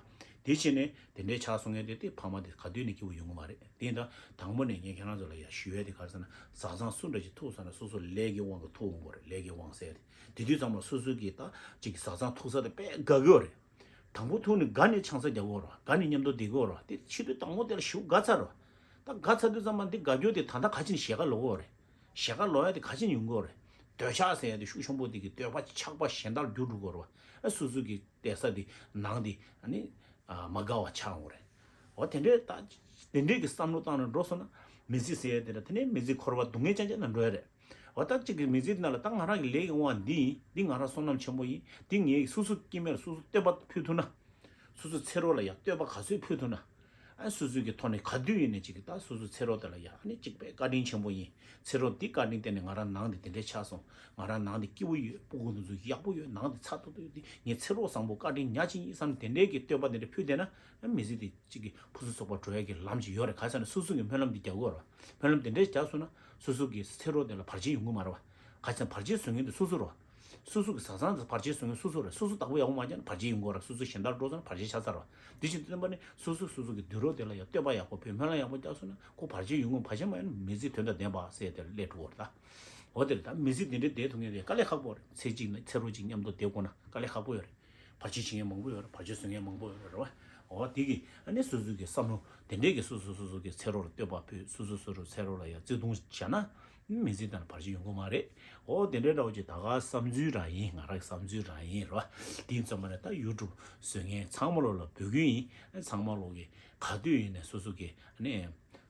དེ་བྱས་ནས་དེ་འདྲའི་ཆགས་སོང་ངས་དེ་དེ་ཕ་མ་དེ་ག་དུས་ནས་སྐྱིད་པོ་ཡོང་གི་མ་རེད། དེ་ཡིན་ད་དང་པོ་ནས་ངས་ཁྱེད་རང་ཚོ་ལ་ཡ་ཞུ་ཡས་དེ་ག་རེ་ཟེར་ན། བཟའ་ཚང་སུ་འདྲ་ཞིག་ཐུག་སོང་ན་སོ་སོ་ལས་ཀྱི་དབང་གིས་ཐུག་ཡོང་གི་རེད། ལས་ཀྱི་དབང་ཟེར་ཡ་དེ་དེ་དུས་ཙམ་ལ་སོ་སོ་གིས་ད་ཅིག་བཟའ་ཚང་ཐུག་ས་དེ་དཔེ་དགའ་གི་ཡོད་རེད། དང་པོ་ཐུག་ནས་དགའ་ནས་ཆང་ས་རྒྱག་གི་ཡོད་རེད། དགའ་ནས་མཉམ་དུ་བསྡད་ཀྱི་ཡོད་རེད། དེ་ཕྱི་དུས་དང་པོ་དེ་ལ་ཞེ་པོ་དགའ་ཚར་རེད། ད་དགའ་ཚར་དུས་ཙམ་པ་འདི་དགའ་སྐྱོ་དེ་ད་ལྟ་ག་ཅིག་ནས་ཞེ་དགའ་ལོག་གི་ཡོད་རེད། ཞེ་དགའ་ལོག་ཡ་དེ་ག་ཅིག་ནས་ཡོང་གི་ཡོད་རེད། འདོད་ཆགས་ཟེར་ཡ་དེ་ཤུགས་ཆེན་པོ་དེ་གི་འདོད་པ་ཆགས་པ་གཞན་དག་ལ་འགྱུར་འགྲོ་གི་ཡོད་རེད་བ། ཨ་སོ་སོ་གི་བསྡད་ས་དེ་ནང་དེ་ཨ་ནི་ཨ་མ་དགའ་བ་ཆགས་འོང་རེད། འོ་དེ་འདྲའི་ད་དེ་འདྲའི་གི་བསམ་བློ་བཏང་ནས་འགྲོ་སོང་ན་མི་ཚེ་ཟེར་ཡ་དེ་ལ་དེ་ནས་མི་ཚེ་འཁོར་བ་སྡུག་བསྔལ་ཅན་ཅན་ལ་འགྲོ་ཡ་རེད། འོ་ད་གཅིག་གི་མི་ཚེ་ནང་ལ་ད་ང་རང་གི་ལས་ཀྱི་དབང་འདི་ཡིན། འདི་ང་རང་བསོད་ནམས་ཆེན་པོ་ཡིན། འདི་ངས་སོ་སོ་སྐྱེ་དམན་ལ་སོ་སོ་བསྟོད་པ་ཕུལ་ཐུབ་ན། སོ་སོ་ཚེ་རོགས་ལ་ཡང་བསྟོད་པ་ག་ཚོད་ཕུལ་ཐུབ་ན། ཨ་སོ་སོ་གི་ཐོག་ནས་ག་དུས་ཡིན་ནའི་གཅིག་གི་ད་སོ་སོ་ཚེ་རོགས་དེ་ལ་ཡང་ཨ་ནི་གཅིག་པའི་བཀའ་དྲིན་ཆེན་པོ་ཡིན། ཚེ་རོགས་འདི་བཀའ་དྲིན་བརྟེན་ནས་ང་རང་ནང་དེ་དེ་འདྲས་ཆགས་སོང་། ང་རང་ནང་དེ་སྐྱིད་པོ་ཡོད། སྤུ་གུ་འདི་ཚོ་ཡག་པོ་ཡོད། ནང་དེ་ཚ་ཏོག་ཏོ་ཡོད། དེ་ངས་ཚེ་རོགས་བཟང་པོ་བཀའ་དྲིན་ཉག་གཅིག་ཡིན་བསམ་དེ་འདྲས་ཀྱི་བསྟོད་པ་དེ་འདྲས་ཕུལ་བསྡད་ན། ཨ་མི་ཚེ་དེ་གཅིག་གི་ཕུན་སུམ་ཚོགས་པ་འགྲོ་ཡ་གི་ལམ་ཅིག་ཡོད་རེད། ག་ཟེར་ན་སོ་སོ་གི་སྨོན་ལམ་འདི་རྒྱག་དགོས་རེད། སྨོན་ལམ་དེ་འདྲས་རྒྱག་སོང་ན་སོ་སོ་གི་ཚེ་རོགས་དེ་ལ་བར་ཆད་ཡོང་གི་མ་རེད་བ། ག་ཟེར་ན་བར་ཆད་བཟོ་མཁན་དེ་སོ་སོ་རེད་བ། སོ་སོ་གི་བཟའ་ཚང་དེ་བར་ཆད་བཟོ་མཁན་སོ་སོ་རེད། སོ་སོ་བདག་པོ་ཡག་པོ་མ་བརྒྱབ་ན་བར་ཆད་ཡོང་གི་རེད། སོ་སོ་གཞན་དག་འགྲོ་སོང་ན་བར་ཆད་ཆགས་ཚར་བ། དེ་བཞིན་དུ་བསྟན་པ་ནི་སོ་སོ་སོ་སོ་གི་དུས་རབས་དེ་ལ་ཡང་བསྟོད་པ་ཡག་པོ་ཕུལ། སྨོན་ལམ་ཡག་པོ་རྒྱག་སོང་ན་ཁོ་བར་ཆད་ཡོང་གི། བར་ཆད་མ་ཡོང་ན་མི་ཚེ་དོན་དང་ལྡན་པ་ཟེར་དེ་ལ་སླེབས་འགྲོ་གི་རེད་ད། འོ་དེ་རེད། ད་མི་ཚེ་འདི་འདྲའི་བསྡད་ཐུབ་མཁན་དེ་དཀའ་ལས་ཁག་པོ་རེད། ཚེ་གཅིག་ན་ཚེ་རོགས་གཅིག་མཉམ་དུ་བསྡད་དགོས་ན་དཀའ་ལས་ཁག་པོ་ཡོད་རེད། བར་ཆད་བྱེད་མཁན་མང་པོ་ཡོད་རེད། བར་ཆད་བཟོ་མཁན་མང་པོ་ཡོད་རེད་བ། འོ་དེ་གི་ཨ་ནི་སོ་སོ་གི་བསམ་བློ་དེ་འདྲས་ཀྱི་སོ་སོ་སོ་སོ་གི་ཚེ་རོགས་ལ་བསྟོད་པ་ཕུལ། སོ་སོ་སོ་སོ་ཚེ་རོགས་ལ་ཡང་བརྩེ་དུང་བྱས་ན་མི་ཚེ་དང་བར་ཆད་ཡོང་གི་མ་རེད། འོ་དེ་འདྲའི་འདྲ་བོ་ཅིག་ད་ག་བསམ་ཚུལ་རང་ཡིན། ང་རང་གི་བསམ་ཚུལ་རང་ཡིན་རོ། དེ་ཡིན་ཙམ་པ་ནས་ད་ཡུ་ཊུབ་བཟོ་མཁན་ཚང་མ་ལོག་ལ་འབོད་སྐུལ་ཡིན། ཚང་མ་ལོག་གི་ག་དུས་ཡིན་ནས་སོ་སོ་གི་ཨ་ནི་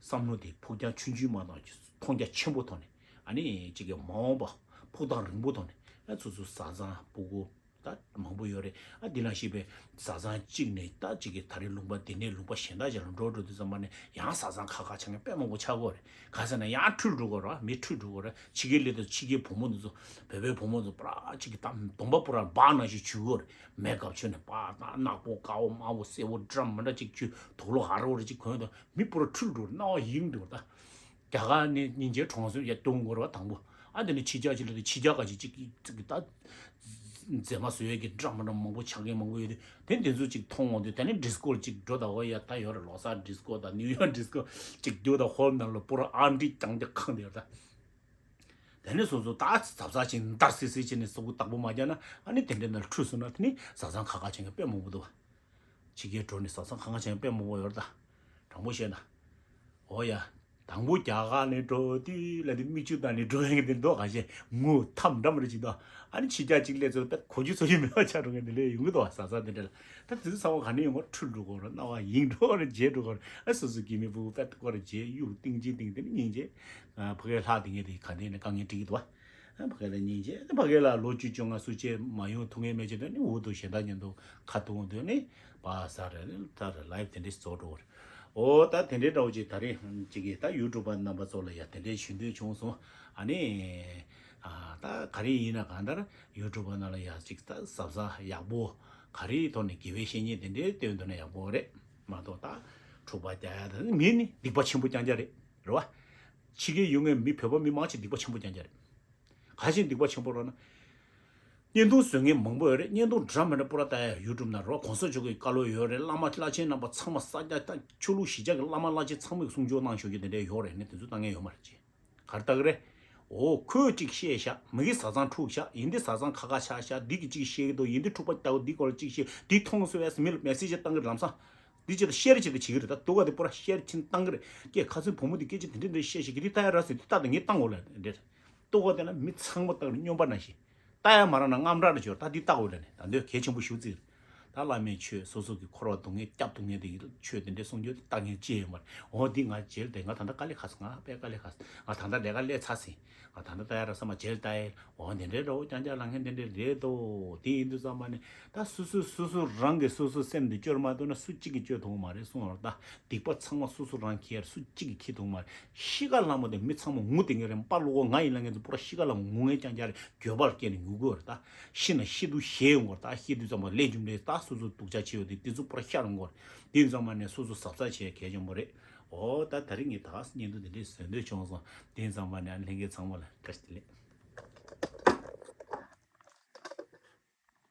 བསམ་བློ་དེ་ཕུགས་རྒྱང་ཆུང་ཆུང་མ་གཏོང་། མཐོང་རྒྱ་ཆེན་པོ་ཐོག་ནས་ཨ་ནི་གཅིག་གི་མ་འོངས་པ་ཕུགས་ཐག་རིང་པོ་ཐོག་ནས་ཨ་སོ་སོ་བཟའ་ཚང་སྤུ་གུ་ད་མང་པོ་ཡོད་རེད། ཨ་འདི་ལ་ཤེས་པའི་བཟའ་ཚང་གཅིག་ནས་ད་གཅིག་གི་ད་རེས་ལུང་པ་འདི་ནས་ལུང་པ་གཞན་དག་ཅིག་ལ་འགྲོ་འགྲོ་དུས་ཙམ་པ་ནས་ཡང་བཟའ་ཚང་ཁག་ཁག་ཆགས་མཁན་དཔེ་མང་པོ་ཆགས་ཀྱི་ཡོད་རེད། ག་ཟེར་ན་ཡང་འཁྲུལ་འགྲོ་གི་རེད། མི་འཁྲུལ་འགྲོ་གི་རེད། ཕྱི་རྒྱལ་སླེབས་དུས་ཕྱི་རྒྱལ་བུ་མོ་འདི་ཚོ་བོད་པའི་བུ་མོ་ཚོ་པུ་ར་གཅིག་གི་ད་གདོང་པ་པུ་ར་འབག་ནང་བཞིན་བྱུག་གི་ཡོད་རེད། མེག་ཨབ་བྱས་ནས་པ་ད་ནག་པོ་དཀར་པོ་དམར་པོ་སེར་པོ་འདྲ་མི་འདྲ་གཅིག་བྱུག་དུག་ལོག་ཧ་ར་པོ་རེ་གཅིག་གོན་དང་མི་པུ་ར་འཁྲུལ་འགྲོ་རེད། སྣང་བ་ཡེངས་འགྲོ་རེད་ད། རྒྱ་གར་ནས་སྙིང་རྗེ་གྲོང་གསེབ་ཡར་གཏོང་དགོས་རེད་བ། དང་པོ་ཨ་དེ་ནས་ཕྱི་རྒྱལ་ཅིག་ལ་དེ་ཕྱི་རྒྱལ་ཁ་ཅིག་ཅིག་ཅིག་ད་མཛེས་མ་བཟོ་ཡས་ཀྱི་འདྲ་མི་འདྲ་མང་པོ་ཆགས་མཁན་མང་པོ་ཡོད་དུས་དེ་དེ་ཚོ་ཅིག་མཐོང་འོང་དུས་དེ་ནས་ཌི་སི་ཀོ་ཅིག་འགྲོ་ད། འོ་ཡ་ད་ཡོད་རེད། ལོ་སར་ཌི་སི་ཀོ་དང་ནིའུ་ཡོག་ཌི་སི་ཀོ་ཅིག་འགྲོ་ད། ཧོལ་ནང་ལ་པུ་ར་ཨ་འདྲི་རྐྱང་དེ་ཁེངས་དེ་ཡོད་རེད་ད། དེ་ནས་སོ་སོ་ད་གཟབ་གཟབ་ཅིག་འདར་སིག་སིག་བྱས་ནས་སོ་སོ་བདག་པོ་མ་རྒྱག་ན་ཨ་ནི་དེ་འདྲའི་ནང་ལ་འཁྲུལ་སོང་ན་དེ་ནི་བཟའ་ཚང་ཁག་ཁག་ཆགས་མཁན་དཔེ་མང་པོ་འདུག་བ། ཕྱི་རྒྱལ་འགྲོ་ནས་བཟའ་ཚང་ཁག་ཁག་ཆགས་མཁན་དཔེ་མང་པོ་ཡོད་རེད་ད། དྲང་པོ་བཤད་ན། འོ་ཡ། དང་པོ་རྒྱ་གར་ནས་འགྲོ་དུས་ལ་དེ་མིག་ཆུ་བཏང་ནས་འགྲོ་ཡ་གི་དེ་མདོག་ག་ཞེ་ངུ་ཐབས་འདྲ་མི་འདྲ་ཅིག་འདུག་ཨ་ནི་ཕྱི་རྒྱལ་ཅིག་སླེབས་ཚོད་དཔེ་གོ་རྒྱུ་ཚོར་རྒྱུ་མེད་པ་ཆགས་འགྲོ་མཁན་དེ་འདྲ་ཡོང་གི་འདུག་བ། བཟའ་ཚང་དེ་འདྲ་ལ། ད་དེ་ཚོ་ཚང་མ་ག་ནས་ཡོང་གི། འཁྲུལ་འགྲོ་གི་རེད། སྣང་བ་ཡེངས་འགྲོ་གི་རེད། བརྗེད་འགྲོ་གི་རེད། ཨ་སོ་སོ་སྐྱེ་དམན་སྤུ་གུ་དཔེ་ཐུག་གི་རེད། བརྗེད་གཡུག་ཏིང་ཅིག་ཏིང་དེ་ནི་སྙིང་རྗེ། ཕ་གིའི་ལྷ་དེ་ངས་དེ་ག་ནས་ནས་དཀའ་ངལ་འཕྲད་ཀྱི་འདུག་བ། ཕ་གི་ལ་སྙིང་རྗེ། ཕ་གི་ལ་ལོ་བཅུ་བཅོ་ལྔ་སུ་སྐྱེས་མ་ཡོང་ཐུག་ངེས་མེད་ཅེས་དོན་ནི་འུ་ཐུག་གཞན་དག་མཉམ་དུ་ཁ་ཐུག་འོང་དོན་ནི་པ་ས་རེད། ད་རེད་ལའིབ་དེ་འདྲས་རྫོགས་འགྲོ་བ་རེད། འོ་ད་དེ་འདྲའི་འདྲ་བོ་ཅིག་ད་རེས་ཅིག་གིས་ད་ཡུ་ཊུབ་པ་རྣམ་པ་ཚོ་ལ་ཡ་དེ་འདྲའི་ཞུ་འདོད་བྱུང་སོང་། ཨ་ནི་ཨ་ད་ག་རེ་ཡིན་ན་གང་ལྟར་ཡུ་ཊུབ་པ་རྣམས་ལ་ཡ་ཅིག་ད་གཟབ་གཟབ་ཡག་པོ་ག་རེའི་ཐོག་ནས་དགེ་བའི་བཤེས་གཉེན་དེ་འདྲའི་བསྟེན་འདོད་ན་ཡག་པོ་རེད་མ་གཏོགས། ད་འཁྲུག་པ་རྒྱག་ཡ་ད་མི་ནི་སྡིག་པ་ཆེན་པོ་རྐྱང་རྐྱང་རེད། རེད་བ། ཕྱི་རྒྱལ་ཡོད་མཁན་མི་བོད་པ་མི་མང་ཆེ་སྡིག་པ་ཆེན་པོ་རྐྱང་རྐྱང་རེད། ག་ཞིག་སྡིག་པ་ཆེན་པོ་རེད་ན། བརྙན་ཐུང་བཟོ་མཁན་མང་པོ་ཡོད་རེད། བརྙན་ཐུང་འདྲ་མི་འདྲ་པུ་ར་ལྟ་ཡ་ཡུ་ཊུབ་ནང་རོ། གོང་ས་མཆོག་གི་བཀའ་སློབ་ཡོད་རེད། བླ་མ་བླ་ཆེན་རྣམ་པ་ཚང་མ་ས་སྐྱ་ད་ཆོས་ལུགས་གཞིས་ཆགས་ཀྱི་བླ་མ་བླ་ཆེན་ཚང་མས་གསུང་ཆོས་གནང་ཤོག་གི་དེ་འདྲ་ཡོད་རེད། ནི་དེ་ཚོ་ལྟ་མཁན་ཡོད་མ་རེད་ཅེ། ག་རེ་ལྟ་གི་རེད། འོ་ཁོས་གཅིག་བཤད་ཤག་མི་གི་བཟའ་ཚང་འཁྲུག་ཤག་ཡིན་འདི་བཟའ་ཚང་ཁ་ཁ་ཆག་ཤག་འདི་གི་གཅིག་བཤད་གི་འདུག་ཡིན་འདི་འཁྲུག་པ་ལྟ་བུ་འདི་སྐོར་ལ་གཅིག་བཤད་འདི་མཐོང་སོང་ཡ་མི་ལ་མེ་སེ་ཇི་བཏང་གི་ལམ་སང་། འདི་ཅི་ལ་ཤེར་བྱེད་གི་བྱེད་གི་རེད། ད་ལྟོ་ག་དེ་པུ་ར་ཤེར་ཕྱིན་བཏང་གི་རེད། ཀྱེ་ཁ་སང་བུ་མོ་འདི་སྐད་ཆ་དེ་འདྲ་འདྲ་བཤད་ཤག་གི་འདི་ལྟ་ཡ་ར་ཟེར་འདི་ལྟ་དང་ངས་བཏང་འོ་ལ་འདྲ། ལྟོ་གོ་དེ་ན་མི་ཚང་མ་ལྟ་གི་རེད། སྨྱོན་པ་ནང་བཞིན། ལྟ་ཡ་མ་རག་ན་དངངས་སྐྲག་རེ་བྱོས། ད་འདི་ལྟ་གོ་ལ་ནི་ད་འདོད་གལ་ཆེན་པོ་ཞུ་རྩིས་རེད། ད་བླ་མའི་ཆོས་སོ་སོ་གི་འཁོར་བ་སྡུག་བསྔལ་སྐྱབས་སྡུག་བསྔལ་དེ་ཆོས་དེ་འདྲའི་གསུང་རྒྱུ་དེ་ལྟ་མཁན་ཅི་ཡོད་མ་རེད། འོ་འདི་ང་བྱེད་དེ་ང་ད་ལྟ་དཀའ་ལས་ཁག་སོང་། ང་དཔེ་དཀའ་ལས་ཁག་སོང་། ང་ད་ལྟ་ལས་ཀ་ལས་ཚར་ཟིན། ང་ད་ལྟ་ད་ཡ་ར་ས་མ་བྱེད་ལྟ་ཡེ། འོ་འདི་འདྲའི་རོ་རྐྱང་རྐྱང་ལ་ངན་འདི་འདྲའི་རེད་དོ། དེ་ཡིན་དུས་ཙམ་པ་ནས་ད་སོ་སོས་སོ་སོ་རང་གིས་སོ་སོའི་སེམས་དེ་སྐྱོར་མ་ཐུབ་ན་སུ་གཅིག་གིས་སྐྱོར་ཐུབ་ཀྱི་མ་རེད་གསུངས་པ་རེད། ད་སྡིག་པ་ཚང་མ་སོ་སོ་རང་འཁྱེར། སུ་གཅིག་གིས་འཁྱེར་ཐུབ་ཀྱི་མ་རེད། གཤིས་ཀ་ལྷ་མོ་དེ་མི་ཚང་མ་ངུ་དེ་ངེས་རེད། པ་ལོ་གོ་ང་ཡིན་ལ་ངེས་ཚོ་པུ་ར་གཤིས་ཀ་ལྷ་མོ་ངུ་ངེས་རྐྱང་རྐྱང་རེད། འགྱོད་པ་སྐྱེས་ནས་ངུ་དགོས་རེད། ད་ཤི་ན་ཤི་དུས་ཞེད་ཡོང་གི་རེད། ད་ཤི་དུས་ཙམ་པ་ལས་རྒྱུ་འབྲས་ད་སོ་སོ་སྡུག་ཅག་བྱས་ཡོད་དེ་དེ་ཚོ་པུ་ར་ཤར་ཡོང་གི་རེད། དེ་ཡིན་ཙམ་པ་ནས་སོ་སོ་གཟབ་གཟབ་བྱེད་གལ་ཆེན་པོ་རེད། འོ་ད་ད་རིང་ངས་ད་ག་སེ་བརྙན་ཐུང་དེ་འདྲས་བཟོ་འདོད་བྱུང་སོང་། དེ་ཡིན་ཙམ་པ་ནས་ཨ་ལྷན་རྒྱས་ཚང་མ་ལ་བཀྲ་ཤིས་བདེ་ལེགས།